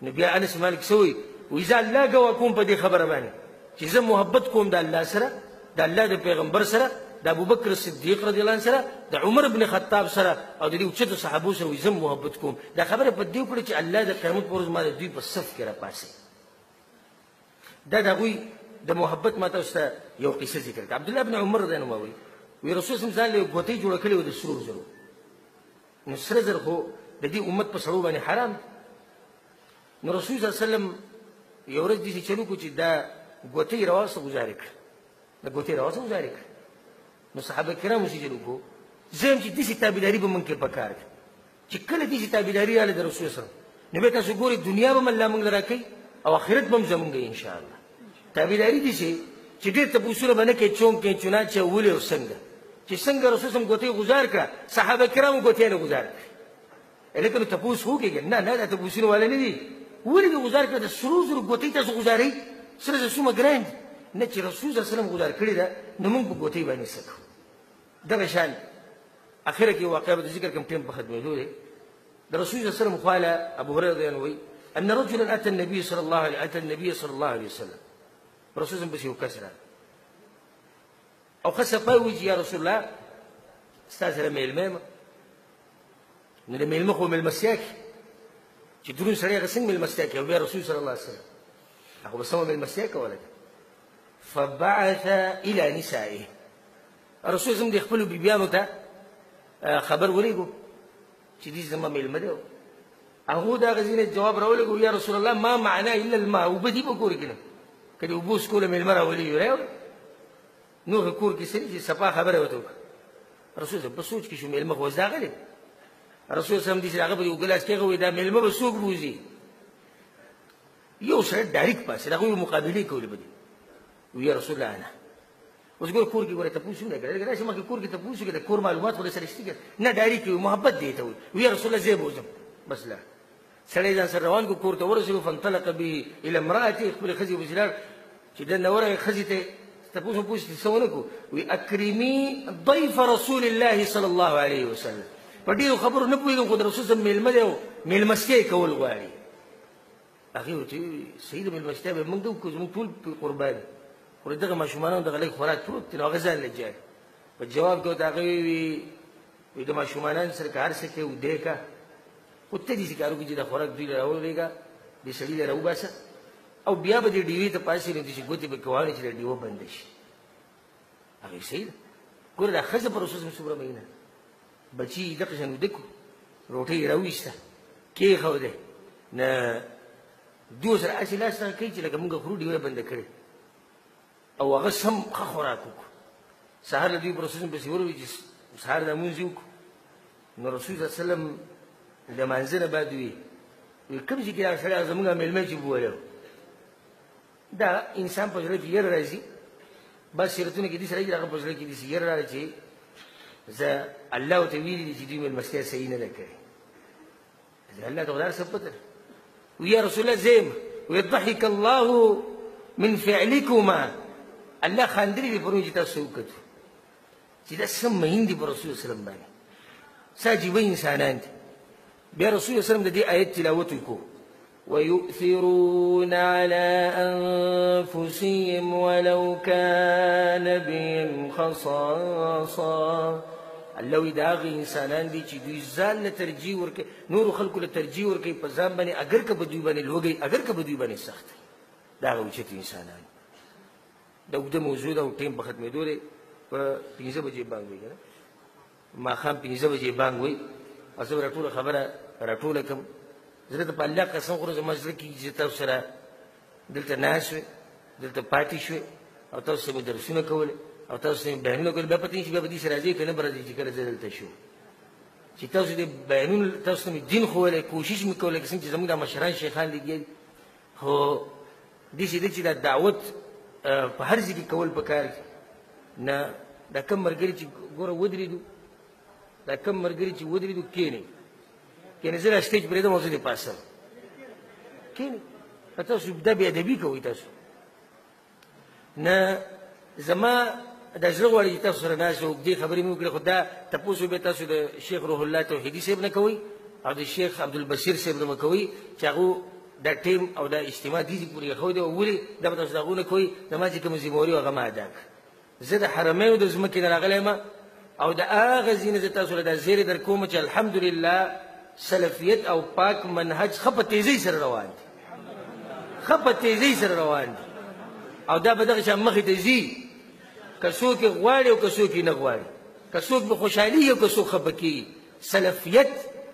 نو بیا انس مالک څه وایي؟ وایي زه الله ګواه کوم په دې خبره باندې چې زه محبت کوم د الله سره، د الله د پیغمبر سره، د ابوبکر صدیق رضی الله عنه سره، د عمر بن خطاب سره، او د دې اوچتو صحابو سره. وایي زه محبت کوم. دا خبره په دې وکړه چې الله د قیامت په ورځ ما د دوی په صف کې راپاڅوي. دا د هغوی د محبت ما تاسو ته یو قصه ذکر کړه. عبدالله بن عمر رضی الله عنه وایي، وایي رسول صلی الله علیه وسلم ځان له یو ګوتۍ جوړه کړې وه د سرو زرو. نو سره زر خو د دې امت په سړو باندې حرام دی. نو رسول صلی الله علیه وسلم یو ورځ داسې چل وکړو چې دا ګوتۍ راواخیسته ګزارې کړه، دا ګوتۍ راواخیسته ګزارې کړه. نو صحابه کرامو څه چل وکړو، زه هم چې داسې تابعداري به موږ کې پکار ده چې کله داسې تابعداري راغله د رسول سره، نو بیا تاسو ګورئ دنیا به هم الله موږ له راکوي او آخرت به هم زموږ وي انشاءالله. تابعداري داسې چې ډېر تپوسونه به نه کوې، چون کوې، چنانچه ولې او څنګه، چې څنګه رسول سم ګوتۍ ګزار کړه، صحابه کرامو ګوتۍ نه ګزار کړې. لکه نو تپوس خو کېږي نه، نه دا تپوسونه والا نه دي. ولې دې ګزار کړه؟ د سرو زرو ګوتۍ تاسو ګزارئ، سره زر څومره ګران دي. نه چې رسول صلی الله علیه وسلم ګزار کړې ده، نو موږ په ګوتۍ باندې څه کوو؟ دغه شان اخره کې واقعه به ذکر کوم، ټیم په ختمېدو دی. د رسول صلی الله علیه وسلم خواله ابو هريره رضی الله عنه وایي ان رجلا اتى النبي صلى الله عليه اتى النبي صلى الله عليه وسلم، رسول الله پسې یو کس راغی او ښه صفا یې وویل چې یا رسول الله ستا سره مېلمه یم. نو د مېلمه خو مېلمستیا کې چې دروند سړی هغه څنګه مېلمستیا کوي؟ بیا رسول صلی الله علیه وسلم هغه به سمه مېلمستیا کوله. فبعث إلى نسائه، رسول زم د خپلو بیبیانو ته خبر ولېږو چې دې زما مېلمه دی. هغو د هغه ځای نه جواب راولېږو، یا رسول الله ما معنا الا الماء، اوبه دي په کور کې نه، که د اوبو څکولو مېلمه راولېږو راوړي نور کور کې څه دي چې صفا خبره ورته وکړه. رسول صاحب په سوچ کې شو، مېلمه خو اوس راغلی. رسول صاحب دې چې هغه په یو ګلاس کېښوی، دا مېلمه به څوک بوځي؟ یو سړی ډایرکټ پاڅېد، هغوی مقابلې کولې به دي. وی یا رسول الله انا. اوس ګوره کور کې ګوره تپوس ونه کړه، لکه داسې مخکې کور کې تپوس وکړه، د کور معلومات خو در سره شته که نه، ډایرکټ وي محبت دی ته وایي. وی یا رسول الله زه بوځم، بس لاړ. سړی ځان سره روان کړو، کور ته ورسېدو. فانطلق به الى امرأته، خپلې ښځې پسې لاړ. چې دننه ورغی ښځې ته تپوس وپوس چې څه ونه کړو، وی اکرمي ضیف رسول الله صلی الله علیه وسلم. په ډېرو خبرو نه پوهېږم، خو د رسول صاحب مېلمه دی او مېلمستیا یې کول غواړي. هغې ورته وویل صحیح ده، مېلمستیا به موږ وکړو، زموږ ټول پرې قربان، خو دغه ماشومانو دغه لږ خوراک پروت دی، نو هغه ځان له جاري. په جواب کې ورته هغه وویل، وایي د ماشومانانو سره که هر څه کوې ودې که، خو ته داسې کار وکړې چې د خوراک دوی له راولېږه، دې سړي له راوباسه، او بیا به دې ډیوې ته پاڅې، نو داسې ګوتې به کوانې چې دا ډیوه بنده شي. هغې صحیح ده. ګوره دا ښځه پر رسول څومره مینه، بچي یې دغه شان ویده کړو، روټۍ یې راویسته کېښوده، نه دوی سره هسې لاس دغه کوي چې لکه موږ خورو، ډیوه یې بنده کړې، او هغه سم ښه خوراک وکړو. سهار له دوی پر رسول پسې ورغلو چې سهار د لمونځ یې وکړو، نو رسول صلی الله علیه وسلم د لمانځه نه بعد وي وی کوم ځای کې هغه سړی هغه زموږ مېلمه چې بولی، دا انسان په زړه کې یره راځي. بعض سیرتونه کې داسې راځي، هغه په زړه کې داسې یره راغله چې زه الله ورته ویلي دي چې دوی مېلمستیا صحیح نه ده کړې، زه الله ته خو دا هر څه پته ده. وی یا رسول الله زه یم. وی ضحک الله من فعلکما، الله خاندلي دي پرون چې تاسو وکتو چې دا څه مین دي پر رسول الله وسلم باندې، څه عجیبه انسانان دي. بیا رسول الله وسلم د دې آیت تلاوت وکړو، ويؤثرون على أنفسهم ولو كان بهم خصاصة. الله وایي دا هغه انسانان دي چې دوی ځان له ترجیح ورکوي، نورو خلکو له ترجیح ورکوي په ځان باندې، اګر که په دوی باندې لوږه وي، اګر که په دوی باندې سخت وي. دا هغه اوچت انسانان. دا اوږده موضوع ده او ټایم په ختمېدو دی. په 5 بجې بانګ وایي که نه، ماښام 5 بجې بانګ وایي، او زه به راټوله خبره راټوله کړم. زه ته په الله قسم خورم، زما زړه کېږي چې تاسو سره دلته ناست وې، دلته پاتې شوې، او تاسو سره مې درسونه کولې، او تاسو سره مې بیانونه کول. بیا پته نه چې بیا به دې سره راځې که نه به راځې، چې کله زه دلته شوم چې تاسو دې بیانونه، تاسو ته مې دین ښوولی، کوشش مې کولی که څنګه چې زموږ دا مشران شیخان لګیا دي. خو داسې ده چې دا دعوت په هر ځای کې کول پکار دي. نه دا کم ملګري چې ګوره ودرېدو، دا کم ملګري چې ودرېدو کښېنئ، کښېنئ، زه دا سټیج پرېږدم او زه دې پاڅم، کښېنئ. تاسو دا بې ادبي کوئ تاسو. نه زما دا زړه غواړي چې تاسو سره ناست اوږدې خبرې مې وکړې، خو دا تپوس به تاسو د شیخ روح الله توحیدي صاحب نه کوئ او د شیخ عبدالبصیر صاحب نه مه کوئ چې هغو دا ټیم او دا اجتماع دې ځای پورې ایښودی او ولې دا به تاسو د هغو نه کوئ. زما چې کومه ذمهواري وه هغه ما ادا کړه. زه د حرمیو د ځمکې نه راغلی یم او د هغه ځای نه زه تاسو له دا زیری در کوم چې الحمدلله سلفیت او پاک منهج ښه په تیزۍ سره روان دي، ښه په تیزۍ سره روان دي، او دا به دغه شان مخې ته ځي، که څوک یې غواړي او که څوک یې نه غواړي، که څوک به خوشحالېږي او که څوک خفه کېږي. سلفیت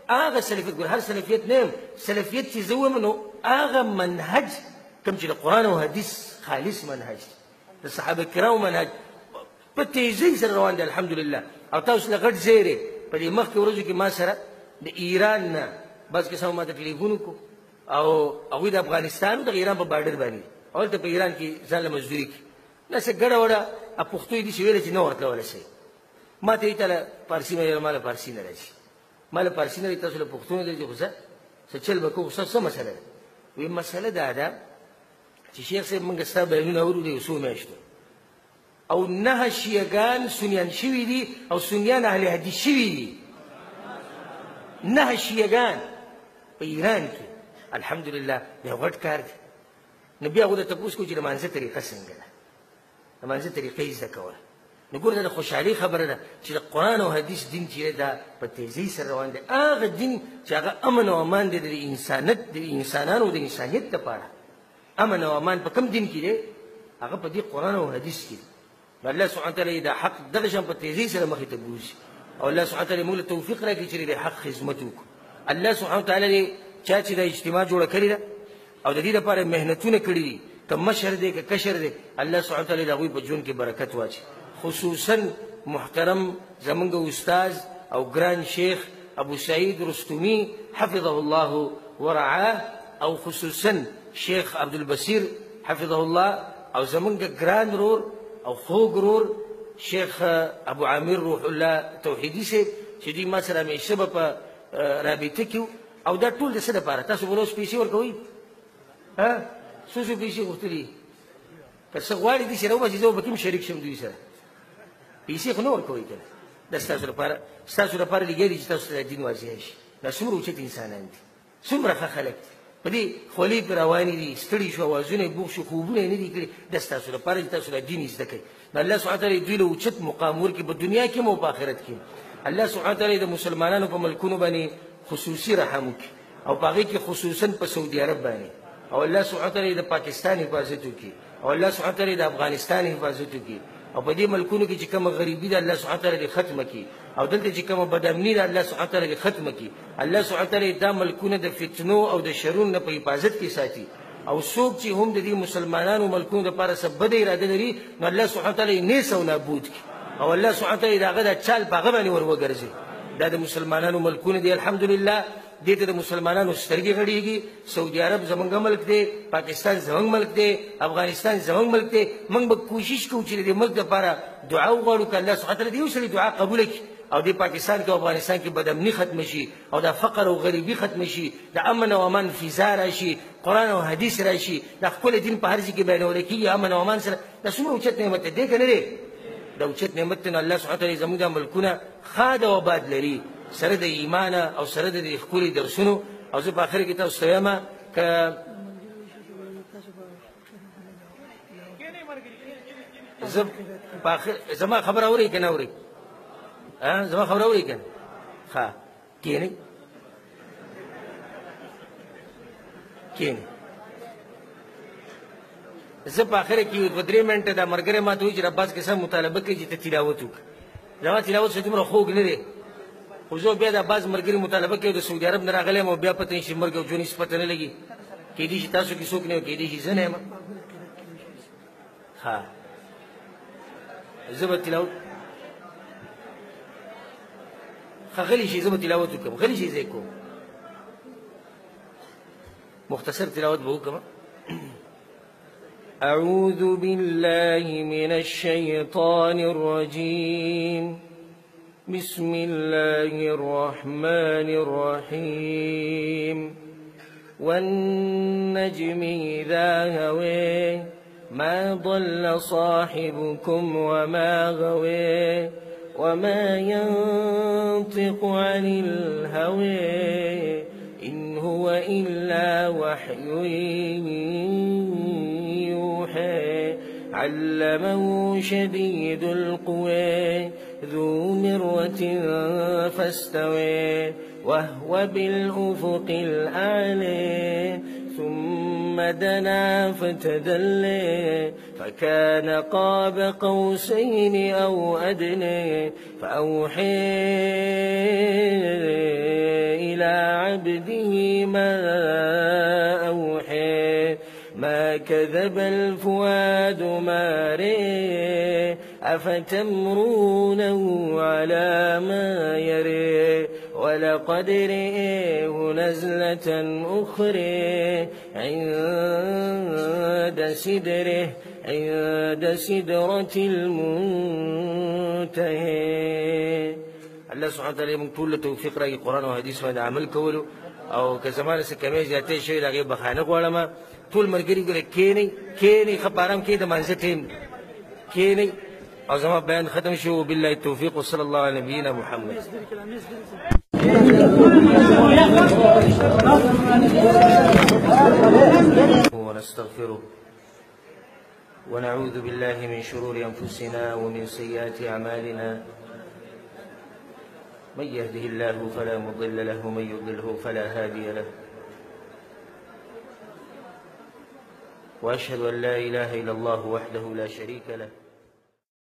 هغه سلفیت، ګوره هر سلفیت نه یم، سلفیت چې زه وایم نو هغه منهج کوم چې د قرآن او حدیث خالص منهج دی، د صحابه کرامو منهج په تیزۍ سره روان دی الحمدلله. او تاسو له غټ زیری په دې مخکې ورځو کې ما سره د ایران نه بعض کسانو ما ته ټلیفون وکړو، او هغوی د افغانستان د ایران په بارډر باندې، او هلته په ایران کې ځان له مزدوري کوي، داسې ګډه وډه پښتو یې داسې ویله چې نه ورتله ولسئ. ما ته یې ته له پارسي مې ویل، ما له پارسي نه راځي، ما له پارسي نه راځي، تاسو له پښتو نه راځي، خو څه چل به کوو، څه مسله ده؟ وایي مسله دا ده چې شیخ صاحب موږ ستا بیانونه اورو د یو څو میاشتو، او 9 شیعهګان سنیان شوي دي او سنیان اهل حدیث شوي دي، 9 شیعهګان په ایران کې الحمدلله. دا یو غټ کار دی. نو بیا هغو ته تپوس کوو چې د لمانځه طریقه څنګه ده، د لمانځه طریقه یې زده کوله. نو ګوره دا د خوشحالۍ خبره ده چې د قرآن او حدیث دین چې دا په تیزۍ سره روان دی، هغه دین چې هغه امن او امان دی د انسانیت، د انسانانو د انسانیت لپاره. امن او امان په کوم دین کې دی؟ هغه په دې قرآن او حدیث کې دی. نو الله سبحانه وتعالی دا حق دغه شان په تیزۍ سره مخې ته بوځي، او الله سبحانه وتعالی موږ له توفیق راکړي چې د حق خدمت وکړو. الله سبحانه وتعالی دې چا چې دا اجتماع جوړه کړې ده او د دې لپاره محنتونه کړي دي، که مشر دی که کشر دی، الله سبحانه وتعالی د هغوی په ژوند کې برکت واچوي. خصوصا محترم زمونږ استاد او ګران شیخ ابو سعید رستمي حفظه الله ورعاه، او خصوصا شیخ عبدالبصیر حفظه الله، او زمونږ ګران رور او خوږ رور شیخ ابو عامر روح الله توحیدي صاحب چې دوی ما سره همیشه به په رابطه کې، او دا ټول د څه لپاره؟ تاسو به اوس پیسې ورکوئ؟ ها څو څو پیسې غوښتلي؟ که څه غواړي داسې راوباسي، زه به پکې هم شریک شم دوی سره. پیسې خو نه ورکوئ که نه، دا ستاسو لپاره، ستاسو لپاره لګیا دي چې تاسو ته دا دین واضح شي. دا څومره اوچت انسانان دي، څومره ښه خلک دي، په دې خولې پرې روانې دي، ستړي شو، اوازونه یې بوخ شو، خوبونه یې نه دي کړي. دا ستاسو لپاره چې تاسو دا دین زده کړئ. نو الله سبحانه وتعالی دوی له اوچت مقام ورکړي په دنیا کې هم او په آخرت کې. الله سبحانه وتعالی د مسلمانانو په ملکونو باندې خصوصي رحم وکړي، او په هغې کې خصوصا په سعودي عرب باندې، او الله سبحانه وتعالی د پاکستان حفاظت وکړي، او الله سبحانه وتعالی د افغانستان حفاظت وکړي، او په دې ملکونو کې چې کومه غریبي ده الله سبحانه وتعالی دې ختمه کړي، او دلته چې کومه بدامني ده الله سبحانه وتعالی دې ختمه کړي. الله سبحانه وتعالی دا ملکونه د فتنو او د شرونو نه په حفاظت کې ساتي، او څوک چې هم د دې مسلمانانو ملکونو دپاره څه بده اراده لري نو الله سبحانه وتعالی یې نیس او نابود کړي، او الله سبحانه وتعالی د هغه دا چال په هغه باندې ور وګرځي. دا د مسلمانانو ملکونه دي، الحمدلله دې ته د مسلمانانو سترګې غړېږي. سعودي عرب زمونږ ملک دی، پاکستان زمونږ ملک دی، افغانستان زمونږ ملک دی. موږ به کوشش کوو چې د دې ملک دپاره دعا وغواړو که الله سبحانه وتعالی د یو سړي دعا قبوله کړي، او دې پاکستان کې او افغانستان کې بدامني ختمه شي، او دا فقر او غریبي ختمه شي، د امن او امان فضا راشي، قرآن او حدیث راشي، دا ښکلی دین په هر ځای کې بیانول کېږي امن او امان سره. دا څومره اوچت نعمت دی که نه دی؟ دا اوچت نعمت دی. نو الله سبحانه وتعالی زموږ دا ملکونه ښاد او آباد لري سره د ایمان او سره د دې ښکلي درسونو. او زه په آخر کې تاسو ته وایم که زه په آخر زما خبره اورئ که نه اورئ؟ زما خبره اورئ که نه؟ ښه کښېنئ کښېنئ. زه په آخره کې په 3 منټه دا ملګری ما ته وایي چې عباس که څه مطالبه کوي چې ته تلاوت وکړه. زما تلاوت څه دومره خوږ نه دی، خو زه بیا د بعض ملګري مطالبه کوي د سعودي عرب نه راغلی یم او بیا پته نشي مرګ او ژوند هېڅ پته نه لګي، کېدای شي تاسو کې څوک نه وي، کېدای شي زه نه یم. ښه زه به تلاوت ښه غلی شي، زه به تلاوت وکړم، غلی شي زه یې کوم، مختصر تلاوت به وکړم. أعوذ بالله من الشيطان الرجيم، بسم الله الرحمن الرحيم، والنجم إذا هوى ما ضل صاحبكم وما غوى وما ينطق عن الهوى إن هو إلا وحي يوحى علمه شديد القوى ذو مرة فاستوى وهو بالأفق الأعلى ثم دنا فتدلى فكان قاب قوسين أو أدنى فأوحى إلى عبده ما أوحى ما كذب الفؤاد ما رأى أفتمرونه على ما يرى ولقد رآه نزلة أخرى عند سدرة المنتهى. الله سبحانه وتعالی موږ ټول توفیق راکړي قرآن او حدیث باندې عمل کولو، او که زما څه کمی زیاتې شوې د هغې بخښنه غواړم. ټول ملګري ګوره کښېنئ کښېنئ، ښه په ارام کښېنئ، د لمانځه ټایم کښېنئ، او زما بیان ختم شو. وبالله التوفیق وصلی الله علی نبینا محمد. ونستغفره ونعوذ بالله من شرور أنفسنا ومن سيئات أعمالنا. من يهده الله فلا مضل له ومن يضلله فلا هادي له. وأشهد أن لا إله إلا الله وحده لا شريك له،